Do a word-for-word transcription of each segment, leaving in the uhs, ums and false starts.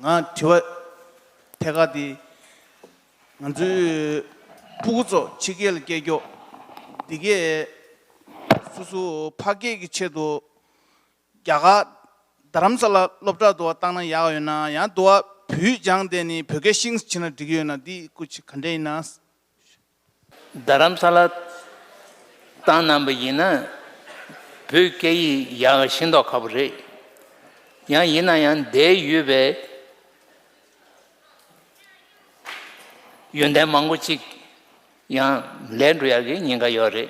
ང་དྲི་བ་ཐད་ཀར་དེ། ང་ཚོའི་སྤུ་གུ་ཚོ་ཕྱི་རྒྱལ་ལ་སྐྱེལ་རྒྱུ་འདི་གས་སོ་སོ་ཕ་སྐད་ཀྱི་ཆེད་དུ་རྒྱ་གར་རྡ་རམ་ས་ལ་སློབ་གྲྭ་དུ་བ་བཏང་ན་ཡག་ཡོད་ན། ཡང་དུ་བ་བོད་སྦྱངས་ཏེ་ནི་བོད་སྐད་ཤེས་བྱས་ན་འགྲིག་གི་ཡོད་ན། འདི་སྐུ་མཁྱེན་ག་འདྲ་ཡིན་ན། རྡ་རམ་ས་ལ་བཏང་གནང་པ་ཡིན་ན་བོད་སྐད་ཡིག་ཡག་ཤེས་མདོག་ཁ་པོ་རེད། ཡང་ཡིན་ན་ཡང་འདིར་ཡོད་པའི་ཡོན་ཏན་མང་པོ་ཅིག་ཡང་ལས་འགྲོ་ཡག་གི་ཉེན་ཁ་ཡོད་རེད།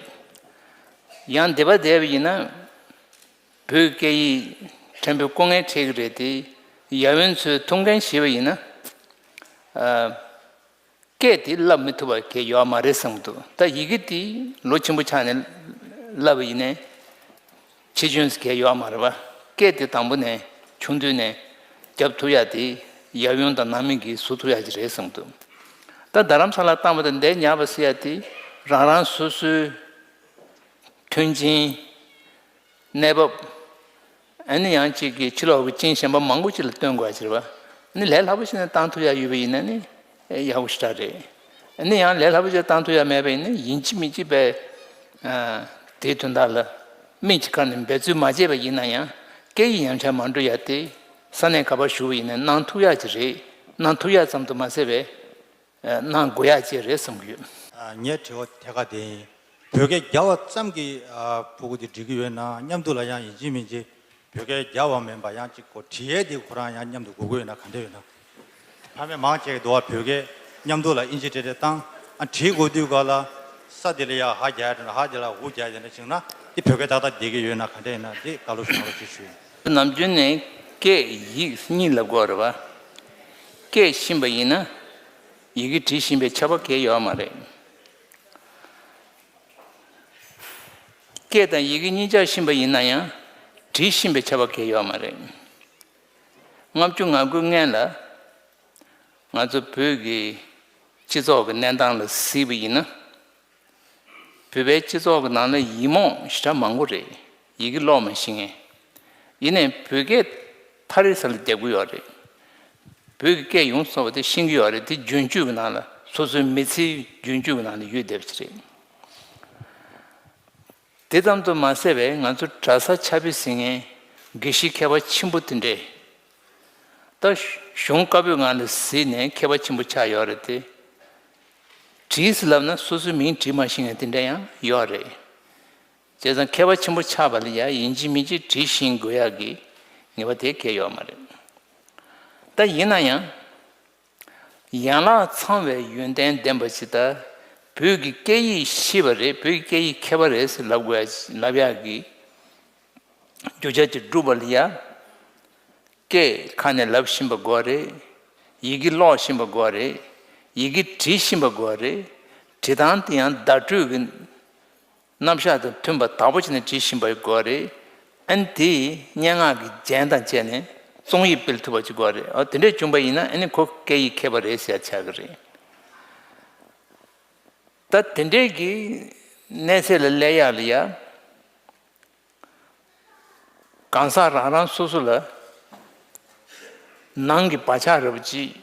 ཡང་འདི་པར་བསྡད་པ་ཡིན་ན་བོད་སྐད་ཡིག་ཕྲན་བུ་དཀའ་ངལ་འཕྲད་ཀྱི་རེད་དེ། ཡབ་ཡུམ་ཚོས་ཐུགས་འགན་བཞེས་པ་ཡིན་ན། ཨ། སྐད་དེ་བསླབ་མི་ཐུབ་པ་གལ་ཡོད་མ་རེད་བསམ་གྱི་འདུག་ད་ཡི་གེ་དེ་ལོ་ཆེན་པོ་ཆགས་ནས་བསླབ་པ་ཡིན་ནའི་ཆེ་ཆུང་གལ་ཡོད་མ་རེད་པ། སྐད་དེ་དང་པོ་ནས་ཆུང་དུས་ནས་རྒྱབ་ཐུབ་ཡ་དེ་ཡབ་ཡུམ་དང་ནང་མི་གིས་བཟོ་ཐུབ་ཡ་ཅིག་རེད་བསམ་གྱི་འདུག་ད་རྡ་རམ་ས་ལར་བཏང་བ་དང་འདིར་ཉར་བ་ཟེར་ཡ་དེ་རང་རང་སོ་སོའི་མཐུན་རྐྱེན། གནས་བབ། ཨ་ནི་ཡང་གཅིག་གིས་ཕྱི་ལོགས་ཀྱི་རྐྱེན་གཞན་པ་མང་པོ་ཅིག་ལ་བརྟེན་དགོས་ཡ་ཅིག་རེད་པ། ཨ་ནི་ལས་སླ་པོ་ཞིག་ནས་བཏང་ཐུབ་ཡ་ཡོད་པ་ཡིན་ན་ནི་ཡག་པོ་ཞེ་དྲག་རེད། ཨ་ནི་ཡང་ལས་སླ་པོ་ཞིག་བཏང་ཐུབ་ཡ་མེད་པ་ཡིན་ན་ཡིན་གཅིག་མིན་གཅིག་པའི་དེའི་དོན་དག་ལ་མིག་གཅིག་ཁར་ནས་འབད་རྩོལ་མ་བྱས་པ་ཡིན་ན་ཡང་སྐད་ཡིག་ཡང་ཆ་མ་འགྲོ་ཡ་དེ་ས་གནས་ག་པར་བཞུགས་པ་ཡིན་ན་གནང་ཐུབ་ཡ་ཅིག་རེད། གནང་ཐུབ་ཡ་ཙམ་དུ་མ་ཟད་པའི། གནང་དགོས་ཡ་ཅིག་རེད་བསམ་གྱི་ཡོད། ངའི་དྲི་བ་ཐད་ཀར་དེ་ཡིན། བོད་སྐད་རྒྱབ་པ་ཙམ་གྱིས་ཕྲུ་གུ་དེ་འགྲིག་གི་ཡོད་ན། མཉམ་དུ་ལ་ཡང་ཡིན་གཅིག་མིན་གཅིག་བོད་སྐད་རྒྱབ་པ་མིན་པ་ཡང་གཅིག་གོ་བྲིས་ཡས་དེ་ཁོ་རང་ཡང་མཉམ་དུ་དགོས་ཀྱི་ཡོད་ན་ག་འདྲ་ཡོད་ན། ཕ་མས་མང་ཆེ་གི་འདུག་བ། བོད་སྐད་མཉམ་དུ་ལ་ཨིན་ཇི་འབྲི་འབྲི་བཏང་། ཨ། བྲིས་དགོས་དུས་ག་ལ་ས་དེ་ལ་ཡ་ཧ་རྒྱག་ཡ་དེ་འདྲ། ཧ་དེ་ལ་འུ་རྒྱག་ཡ་དེ་འདྲ་བྱུང་ན་དེ་བོད་སྐད་ཏག་ཏག་བསྡད་ཀྱི་ཡོད་ན་ག་འདྲ་ཡིན་ན་དེ་བཀའ་སློབ་གནང་རོགས་ཅེས་ཞུ་ཡིན། ནམ་རྒྱུན་ནས་སྐད་ཡིག་གཉིས་ལབ་དགོས་རེད་བ། སྐད་ཤེས་པ་ཡིན་ན། ཡི་གེ་འབྲི་ཤེས་པའི་ཁྱད་པར་གང་ཡང་ཡོད་མ་རེད། སྐད་དང་ཡི་གེ་གཉིས་ཆ་ཤེས་པ་ཡིན་ན་ཡང་འབྲི་ཤེས་པའི་ཁྱད་པར་གང་ཡང་ཡོད་མ་རེད། ལྔ་བཅུ་ང་དགུའི་སྔན་ལ་ང་ཚོ་བོད་ཀྱི་སྤྱི་ཚོགས་ཀྱི་གནས་སྟངས་ལ་གཟིགས་པ་ཡིན་ན། བོད་པའི་སྤྱི་ཚོགས་ཀྱི་ནང་ལ་ཡིག་རྨོངས་ཞེ་དྲག་མང་པོ་རེད། ཡི་གེ་ཀློག་མ་ཤེས་མཁན། ཡིན་ནའི་བོད་སྐད་ཐ་རེ་ས་ལ་རྒྱབ་ཀྱི་ཡོད་རེད། བོད་ཀྱི་སྐད་ཡོངས་སུ་རྫོགས་པ་དེ་ཤེས་ཀྱི་ཡོད་རེད། དེ་རྒྱུན་སྤྱོད་ཀྱི་ནང་ལ་སོ་སོའི་མི་ཚེའི་རྒྱུན་སྤྱོད་ཀྱི་ནང་ལ་ཡོད་བསྡད་པ་ཞིག་རེད། དེ་ཙམ་དུ་མ་ཟད་པའི་ང་ཚོ་གྲྭ་ས་ཆ་བོད་ཟེར་མཁན་དགེ་བཤེས་མཁས་པ་ཆེན་པོ་དེ་འདྲས། ད་གཞུང་བཀའ་པོད་ནང་ལ་གཟིགས་ནས་མཁས་པ་ཆེན་པོ་ཆགས་ཡོད་རེད་དེ། བྲིས་ཟེར་ལབ་ན་སོ་སོའི་མིང་བྲིས་མ་ཤེས་མཁན་དེ་འདྲ་ཡང་ཡོད་རེད། བྱས་ཙང་མཁས་པ་ཆེན་པོ་ཆགས་པ་ལ་ཡང་ཡིན་གཅིག་མིན་གཅིག་བྲིས་ཤེས་དགོས་ཡག་གི་ངེས་པ་དེ་གང་ཡང་ཡོད་མ་རེད། ད་ཡིན་ན་ཡང་། ཡན་ལག་ཚང་བའི་ཡོན་ཏན་ལྡན་པ་ཞིག་ད་བོད་ཀྱི་སྐད་ཡིག་ཤེས་པ་རེད། བོད་ཀྱི་སྐད་ཡིག་མཁས་པ་རེད་ཟེར་ལབ་དགོས་ཡ་ལབ་ཡག་གི་རྒྱུ་ཆ་ཅིག་བསྒྲུབ་པ་ལ་ཡ། སྐད་ཁ་ནས་ལབ་ཤེས་པ་དགོས་རེད། ཡི་གེ་ཀློག་ཤེས་པ་དགོས་རེད། ཡི་གེ་འབྲི་ཤེས་པ་དགོས་རེད། འབྲི་སྟངས་དེ་ཡང་བརྡ་སྤྲོད་ཀྱི་རྣམ་གཞག་དང་མཐུན་པ་དག་པོ་བྱས་ནས་བྲིས་ཤེས་པ་དགོས་རེད། ཨ་ནི་དེ་སྙན་ངག་གི་རྒྱན་དང་བཅས་ནས་རྩོམ་ཡིག་སྤེལ་ཐུབ་པ་ཅིག་དགོས་རེད། ཨ། དེ་འདྲས་བྱུང་པ་ཡིན་ན་ཨ་ནི་ཁོ་སྐད་ཡིག་མཁས་པ་རེད་ཟེར་ཡ་ཆགས་ཀྱི་རེད། ད་དེ་འདྲས་ཀྱི་གནས་ཚད་ལ་སླེབས་ཡག་ལ་ཡ། གང་ཟག་རང་རང་སོ་སོ་ལ་ནང་གི་བག་ཆགས་འདྲ་པོ་ཅིག་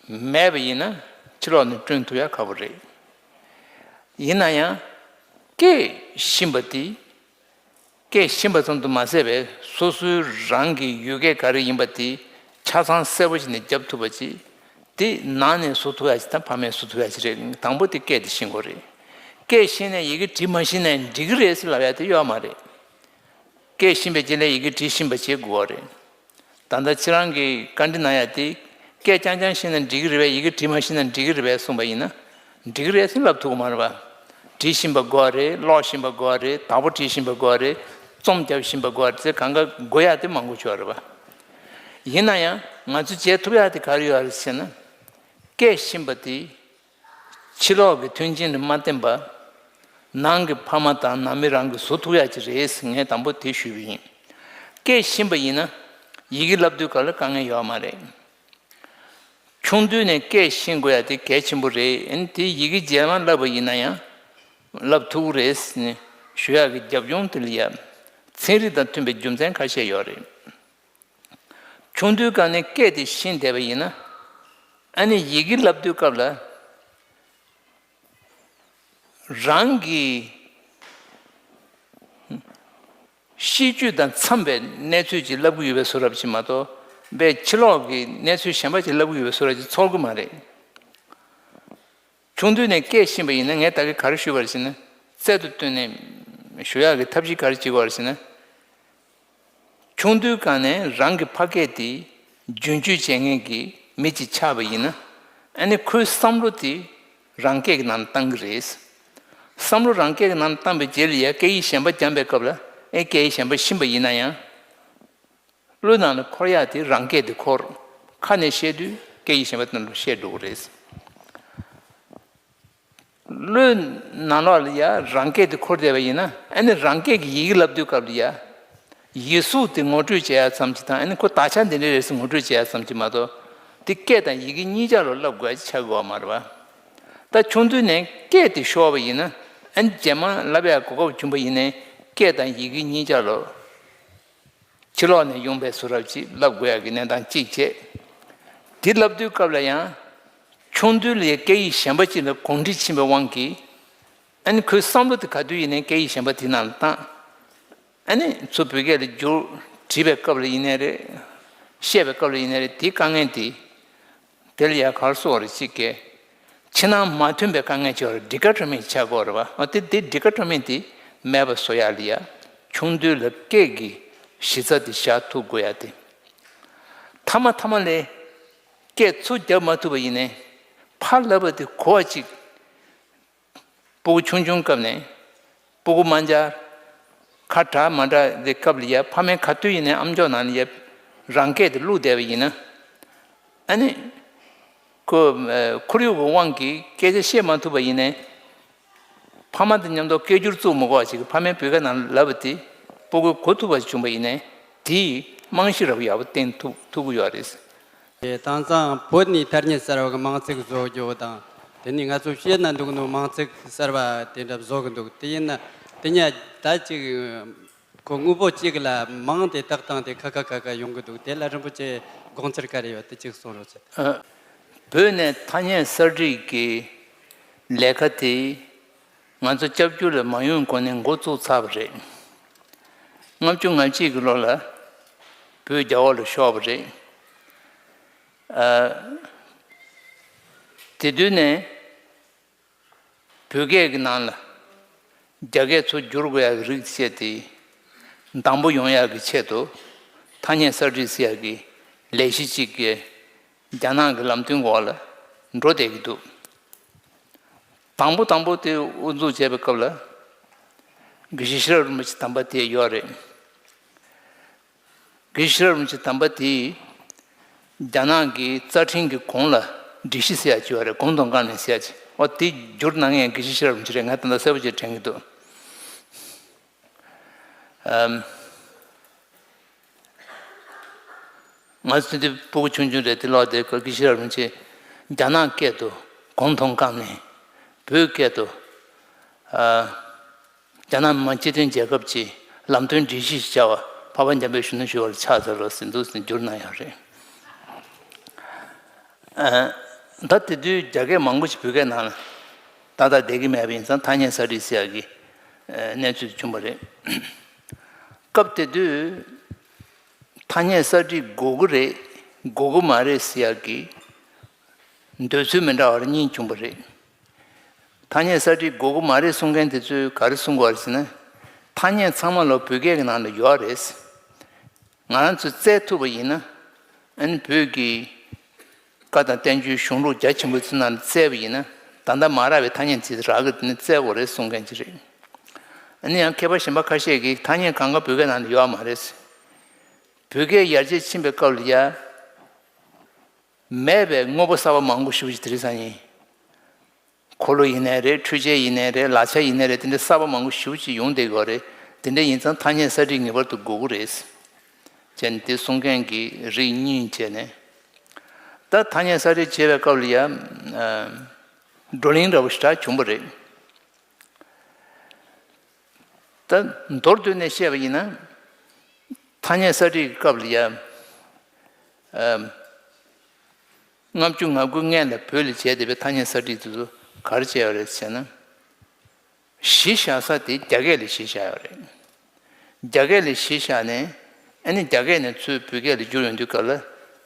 མེད་པ་ཡིན་ན་ཕྱི་ལོགས་ནས་བསྐྲུན་ཐུབ་ཡ་ཁག་པོ་རེད། ཡིན་ན་ཡང་སྐད་ཤེས་པ་དེ། སྐད་ཤེས་པ་ཙམ་དུ་མ་ཟད་པའི་སོ་སོའི་རང་གི་ཡུལ་སྐད་ག་རེ་ཡིན་པ་དེ་ཆ་ཚང་གསལ་པོ་ཞིག་ནས་རྒྱབ་ཐུབ་པ་ཅིག་དེ་ནང་ནས་བཟོ་ཐུབ་ཡ་ཅིག་དང་ཕ་མས་བཟོ་ཐུབ་ཡ་ཅིག་རེད། དང་པོ་དེ་སྐད་དེ་ཤེས་དགོས་རེད། སྐད་ཤེས་ནས་ཡི་གེ་འབྲི་མ་ཤེས་ནས་འགྲིག་གི་རེད་ཟེར་ལབ་ཡ་དེ་ཡོད་མ་རེད། སྐད་ཤེས་པའི་རྗེས་ལ་ཡི་གེ་འབྲི་ཤེས་པ་བྱེད་དགོས་པ་རེད། ད་ལྟ་ཁྱེད་རང་གིས་བཀའ་འདྲི་གནང་ཡ་དེ། སྐད་རྐྱང་རྐྱང་ཤེས་ན་འགྲིག་གི་རེད་པས། ཡི་གེ་འབྲི་མ་ཤེས་ན་འགྲིག་གི་རེད་པས་གསུངས་པ་ཡིན་ན། འགྲིག་གི་རེད་ཟེར་ལབ་ཐུབ་ཀྱི་མ་རེད་པ། འབྲི་ཤེས་པ་དགོས་རེད། ཀློག་ཤེས་པ་དགོས་རེད། དག་པོ་འབྲི་ཤེས་པ་དགོས་རེད། རྩོམ་རྒྱབ་ཤེས་པ་དགོས་རེད་ཟེར་གང་ག་དགོས་ཡ་དེ་མང་པོ་ཡོད་རེད་པ། ཡིན་ན་ཡང་ང་ཚོས་བྱེད་ཐུབ་ཡ་དེ་ག་རེ་ཡོད་རེད་ཟེར་ན། སྐད་ཤེས་པ་དེ། ཕྱི་ལོགས་ཀྱི་མཐུན་རྐྱེན་ལ་མ་བརྟེན་པ། ནང་གི་ཕ་མ་དང་ནང་མི་རང་གིས་བཟོ་ཐུབ་ཡ་ཅིག་རེད་ཟེར་ངས་དང་པོ་དེ་ཞུས་པ་ཡིན། སྐད་ཤེས་པ་ཡིན་ན་ཡི་གེ་བསླབ་དུས་སྐབས་ལ་དཀའ་ངལ་ཡོད་མ་རེད། ཆུང་དུས་ནས་སྐད་ཤེས་དགོས་ཡ་དེ་གལ་ཆེན་པོ་རེད། ཨ་ནི་དེ་ཡི་གེ་རྗེས་མ་བསླབ་པ་ཡིན་ན་ཡང་བསླབ་ཐུབ་ཀྱི་རེད་ཟེར་ནས་ཞུ་ཡག་གི་རྒྱབ་ལྗོངས་དེ་ལ་ཡ། ཚན་རིག་དང་མཐུན་པའི་རྒྱུ་མཚན་ཁ་ཤས་ཡོད་རེད། ཆུང་དུས་སྒང་ནས་སྐད་དེ་ཤེས་བསྡད་པ་ཡིན་ན། ཨ་ནི་ཡི་གེ་བསླབ་དུས་སྐབས་ལ། རང་གི་ཤེས་རྒྱུད་དང་འཚམས་པའི་གནས་ཚུལ་ཅིག་བསླབ་ཀྱི་ཡོད་པའི་བཟོ་འདྲ་ཅིག་མ་གཏོགས། དཔེ་ཕྱི་ལོགས་ཀྱི་གནས་ཚུལ་གཞན་པ་ཅིག་བསླབ་ཀྱི་ཡོད་པའི་བཟོ་འདྲ་ཅིག་ཚོར་གྱི་མ་རེད། ཆུང་དུས་ནས་སྐད་ཤེས་པ་ཡིན་ན། ངས་ད་གིན་ག་རེ་ཞུས་པ་རེད་ཟེར་ན། རྩལ་དུ་བཏོན་ནས་ཞུ་ཡག་གི་ཐབས་ཤེས་ག་རེ་བྱེད་དགོས་རེད་ཟེར་ན། ཆུང་དུས་སྒང་ནས་རང་གི་ཕ་སྐད་དེ་རྒྱུན་སྤྱོད་བྱེད་མཁན་གྱི་མི་ཅིག་ཆགས་པ་ཡིན་ན། ཨ་ནི་ཁོའི་བསམ་བློ་དེ་རང་སྐད་ཀྱི་ནང་ལ་བཏང་གི་རེད། བསམ་བློ་རང་སྐད་ཀྱི་ནང་ལ་བཏང་པའི་རྗེས་ལ་ཡ་སྐད་ཡིག་གཞན་པ་སྦྱངས་པའི་སྐབས་ལ། ཨེ་སྐད་ཡིག་གཞན་པ་ཤེས་པ་ཡིན་ན་ཡང་། བློའི་ནང་ལ་འཁོར་ཡག་དེ་རང་སྐད་དེ་འཁོར། ཁ་ནས་བཤད་དུས་སྐད་ཡིག་གཞན་པ་དེ་ནང་ལ་བཤད་འགྲོ་གི་རེད། བློའི་ནང་ལོགས་ལ་ཡ་རང་སྐད་དེ་འཁོར་བསྡད་པ་ཡིན་ན། ཨ་ནི་རང་སྐད་ཀྱི་ཡི་གེ་བསླབ་དུས་སྐབས་ལ་ཡ། ཡིག་གཟུགས་དེ་ངོ་སྤྲོད་བྱེད་ཡག་ཙམ་ཅིག་དང་། ཨ་ནི་ཁོ་དག་ཆ་འདི་འདྲ་རེད་ཟེར་ངོ་སྤྲོད་བྱེད་ཡག་ཙམ་ཅིག་མ་གཏོགས། དེ་སྐད་དང་ཡི་གེ་གཉིས་ཆ་ལ་བསླབ་དགོས་ཡག་ཆགས་ཀྱི་ཡོད་མ་རེད་པ། ད་ཆུང་དུས་ནས་སྐད་དེ་ཤོར་བ་ཡིན་ན། ཨ་ནི་རྗེས་མ་བསླབ་ཡག་གོ་སྐབས་བྱུང་བ་ཡིན་ནའི་སྐད་དང་ཡི་གེ་གཉིས་ཆ་ལ་ཕྱི་ལོགས་ནས་ཡོང་པའི་བཟོ་འདྲ་ཅིག་བསླབ་དགོས་ཡག་གི་གནས་སྟངས་གཅིག་བྱས། དེ་བསླབ་དུས་སྐབས་ལ་ཡང་། ཆུང་དུས་ལ་སྐད་ཡིག་གཞན་པ་ཅིག་ལ་གོམས་འདྲིས་ཕྱིན་པའི་དབང་གིས། ཨ་ནི་ཁོའི་བསམ་བློ་དེ་ག་དུས་ཡིན་ནའི་སྐད་ཡིག་གཞན་པ་དེ་ནང་ལ་བཏང་། ཨ་ནི་ཚུར་བོད་སྐད་ལ་བསྒྱུར། བྲིས་པའི་སྐབས་ལ་ཡིན་ནའི་རེད། བཤད་པའི་སྐབས་ལ་ཡིན་ནའི་རེད། དེའི་དཀའ་ངལ་དེ། དེ་ལ་ཡ་ག་རེ་ཟེར་དགོས་རེད། གཅིག་གི་ཕྱི་ནང་མ་མཐུན་པའི་དཀའ་ངལ་ཅིག་ཡོད་རེད། ཌི་ཀ་ཊོ་མི་ཆགས་ཀྱི་ཡོད་རེད་པ། ཨ་དེ་དེ་ཌི་ཀ་ཊོ་མི་དེ་མེད་པ་བཟོ་ཡག་ལ་ཡ། ཆུང་དུས་ལ་སྐད་ཀྱི་གཞི་རྩ་དེ་བཞག་ཐུབ་དགོས་ཡག་དེ། མཐའ་མ་མཐའ་མ་ལ་སྐད་ཚུར་རྒྱབ་མ་ཐུབ་པ་ཡིན་ནའི། ཕར་ལབ་པ་དེ་གོ་བ་ཅིག་སྤུ་གུ་ཆུང་ཆུང་སྐབས་ནས། སྤུ་གུ་དམར་འབྱར། ཁ་གྲག་མ་གྲག་དེ་སྐབས་ལ་ཡ། ཕ་མས་ག་དུས་ཡིན་ནའི་ཨམ་ཅོག་ནང་ལ་ཡ་རང་སྐད་དེ་བླུགས་བསྡད་པ་ཡིན་ན། ཨ་ནི། ཁོ་ཨ་ཁོར་ཡུག་གི་དབང་གིས་སྐད་ཆ་བཤད་མ་ཐུབ་པ་ཡིན་ནའི། ཕ་མ་དང་མཉམ་དུ་སྐད་སྒྱུར་བཙུགས་མི་དགོས་པ་ཞིག་གིས་ཕ་མའི་བོད་སྐད་ནང་ལ་ལབ་པ་དེ་སྤུ་གུས་གོ་ཐུབ་པ་ཞིག་བྱུང་བ་ཡིན་ནའི། དེས་རྨང་གཞི་རབ་ཡག་པོ་བཏིང་ཐུབ་ཐུབ་ཀྱི་ཡོད་རེད། དེ་དེང་སང་བོད་ནས་ཐ་སྙད་གསར་བ་གི་མིང་ཚིག་བཟོ་རྒྱུ་དང་། དེ་ནས་ང་ཚོ་བཤད་ན་འདུག་ནོ་མིང་ཚིག་གསར་བ་དེ་འདྲ་བཟོ་གི་འདུག་དེ་ཡིན་ན་དེ་ཉ་ད་ཅིག་ཁོ་དངོས་པོ་གཅིག་ལ་མིང་དེ་བཏགས་སྟངས་དེ་ཁ་ཁ་ཁ་ཁ་ཡོང་གི་འདུག་དེ་ལ་རིན་པོ་ཆེ་དགོངས་འཆར་ག་རེ་ཡོད། དེ་གཅིག་གསུང་རོགས་བྱེད། ཨ། བོད་ནས་ཐ་སྙད་གསར་བསྒྲིགས་ཀྱི་ལས་ཀ་དེ། ང་ཚོ་སྐྱབས་བཅོལ་ལ་མ་ཡོང་གོང་ནས་འགོ་བཙུགས་ཚར་བ་རེད། ལྔ་བཅུ་ང་གཅིག་གི་ལོ་ལ་བོད་རྒྱ་འོག་ལ་ཤོར་བ་རེད། ཨ། དེ་དུས་ནས་བོད་སྐད་ཀྱི་ནང་ལ་རྒྱ་སྐད་ཚུར་བསྒྱུར་དགོས་ཡག་གི་རིགས་བཤད་དེ། དང་པོ་ཡོང་ཡག་གི་ཆེད་དུ་ཐ་སྙད་གསར་བསྒྲིགས་ཟེར་ཡག་གི་ལས་གཞི་གཅིག་གི་རྒྱ་ནག་གི་ལམ་སྟོན་འོག་ལ་འགྲོ་བསྡད་ཀྱི་འདུག་དང་པོ་དང་པོ་དེ་དབུ་འཛུགས་བྱས་པའི་སྐབས་ལ། དགེ་བཤེས་ཤེས་རབ་རིན་པོ་ཆེ་དམ་པ་དེ་ཡོད་རེད། དགེ་བཤེས་ཤེས་རབ་རིན་པོ་ཆེ་དམ་པ་དེས་རྒྱ་ནག་གི་རྩ་ཁྲིམས་ཀྱི་གོང་ལ་སྒྲིག་གཞི་ཟེར་ཡག་ཅིག་ཡོད་རེད། 共同纲领ཟེར་ཡག་ཅིག་འོ་དེ་བསྒྱུར་གནང་མཁན་དགེ་བཤེས་ཤེས་རབ་རིན་པོ་ཆེ་རེད། ང་ད་ལྟ་གསལ་པོ་ཅིག་དྲན་གྱི་འདུག་ཨམ། ང་ཚོ་འདི་སྤུ་གུ་ཆུང་ཆུང་རེད། དེ་ལོག་དེ་དགེ་བཤེས་ཤེས་རབ་རིན་པོ་ཆེ་རྒྱ་ནག་སྐད་དུ་共同纲领། བོད་སྐད་དུ། ཨ། རྒྱ་ནག་མི་དམངས་སྤྱི་མཐུན་རྒྱལ་ཁབ་ཀྱི་ལམ་སྟོན་སྒྲིག་གཞི་ཞེས་བྱ་བ་འཕགས་པ་འཇམ་དཔལ་གཞོན་ནུ་ཞུ་བར་ཕྱག་འཚལ་ལོ་ཟེར་འདུག་ཟེར་བསྒྱུར་གནང་ཡོད་རེད། ཨ། ད་དེ་དུས་རྒྱ་སྐད་མང་པོ་ཞིག་བོད་སྐད་ནང་ལ་ཏག་ཏག་བསྡད་ཀྱི་མེད་པ་ཡིན་ཙང་། ཐ་སྙད་གསར་བསྒྲིགས་ཟེར་ཡག་གི་ཨ་གནས་ཚུལ་བྱུང་བ་རེད། སྐབས་དེ་དུས་ཐ་སྙད་གསར་བསྒྲིགས་དགོས་ཀྱི་རེད། དགོས་ཀྱི་མ་རེད་ཟེར་ཡག་གི་འདོད་ཚུལ་མི་འདྲ་བ་གཉིས་བྱུང་བ་རེད། ཐ་སྙད་གསར་བསྒྲིགས་དགོས་ཀྱི་མ་རེད་གསུང་མཁན་དེ་ཚོས་ག་རེ་གསུང་གི་ཡོད་རེད་ཟེར་ན། ཐ་སྙད་ཚང་མ་ལོ་བོད་སྐད་ཀྱི་ནང་ལ་ཡོད་རེད། ང་རང་ཚོས་བཙལ་ཐུབ་པ་ཡིན་ན། ཨ་ནི་བོད་ཀྱི་བཀའ་དང་བསྟན་བཅོས་གཞུང་ལུགས་རྒྱ་ཆེན་པོ་ཚོའི་ནང་ལ་བཙལ་བ་ཡིན་ན། ད་ལྟ་མ་རག་པའི་ཐ་སྙད་ཚིག་རག་གི། དེ་ནི་བཙལ་དགོས་རེད་གསུང་མཁན་ཅིག་རེད། ཨ་ནི་ཡང་མཁས་པ་གཞན་པ་ཁ་ཤས་ཀྱིས་ཐ་སྙད་གང་ག་བོད་སྐད་ནང་ལ་ཡོད་མ་རེད། བོད་སྐད་ཡར་རྒྱས་ཕྱིན་པའི་སྐབས་ལ་ཡ། མེད་པའི་དངོས་པོ་གསར་པ་མང་པོ་ཞེ་པོ་ཅིག་དེ་རིང་སང་ཉིན། འཁོར་ལོ་ཡིན་ནའི་རེད། འཕྲུལ་ཆས་ཡིན་ནའི་རེད། ལག་ཆ་ཡིན་ནའི་རེད། དེ་འདྲ་གསར་པ་མང་པོ་ཞེ་པོ་ཅིག་ཡོང་བསྡད་ཀྱི་ཡོད་རེད། དེ་འདྲ་ཡིན་ཙང་ཐ་སྙད་གསར་བསྒྲིགས་ངེས་པར་དུ་དགོས་ཀྱི་རེད། བྱས་ནས་དེ་གསུང་མཁན་གྱི་རིགས་གཉིས་བྱས་ནས། ད་ཐ་སྙད་གསར་བསྒྲིགས་བྱེད་པའི་སྐབས་ལ་ཡ། ཨ། བགྲོ་གླེང་འདྲ་པོ་ཞེ་དྲག་བྱུང་བ་རེད། ད་མདོར་བསྡུས་ནས་བཤད་པ་ཡིན་ན། ཐ་སྙད་གསར་བསྒྲིགས་ཀྱི་སྐབས་ལ་ཡ། ལྔ་བཅུ་ང་དགུ་སྔན་ལ་བོད་ལ་བྱས་བསྡད་པའི་ཐ་སྙད་གསར་བསྒྲིགས་དེ་ཚོ་ག་རེ་བྱས་ཡོད་རེད་ཟེར་ན། གཞི་བཞག་ས་དེ་རྒྱ་སྐད་ལ་གཞི་བཞག་ཡོད་རེད། རྒྱ་སྐད་ལ་གཞི་བཞག་ནས་ཨ་ནི་རྒྱ་སྐད་ནས་ཚུར་བོད་སྐད་ལ་བསྒྱུར་ཡོང་དུས་སྐབས་ལ་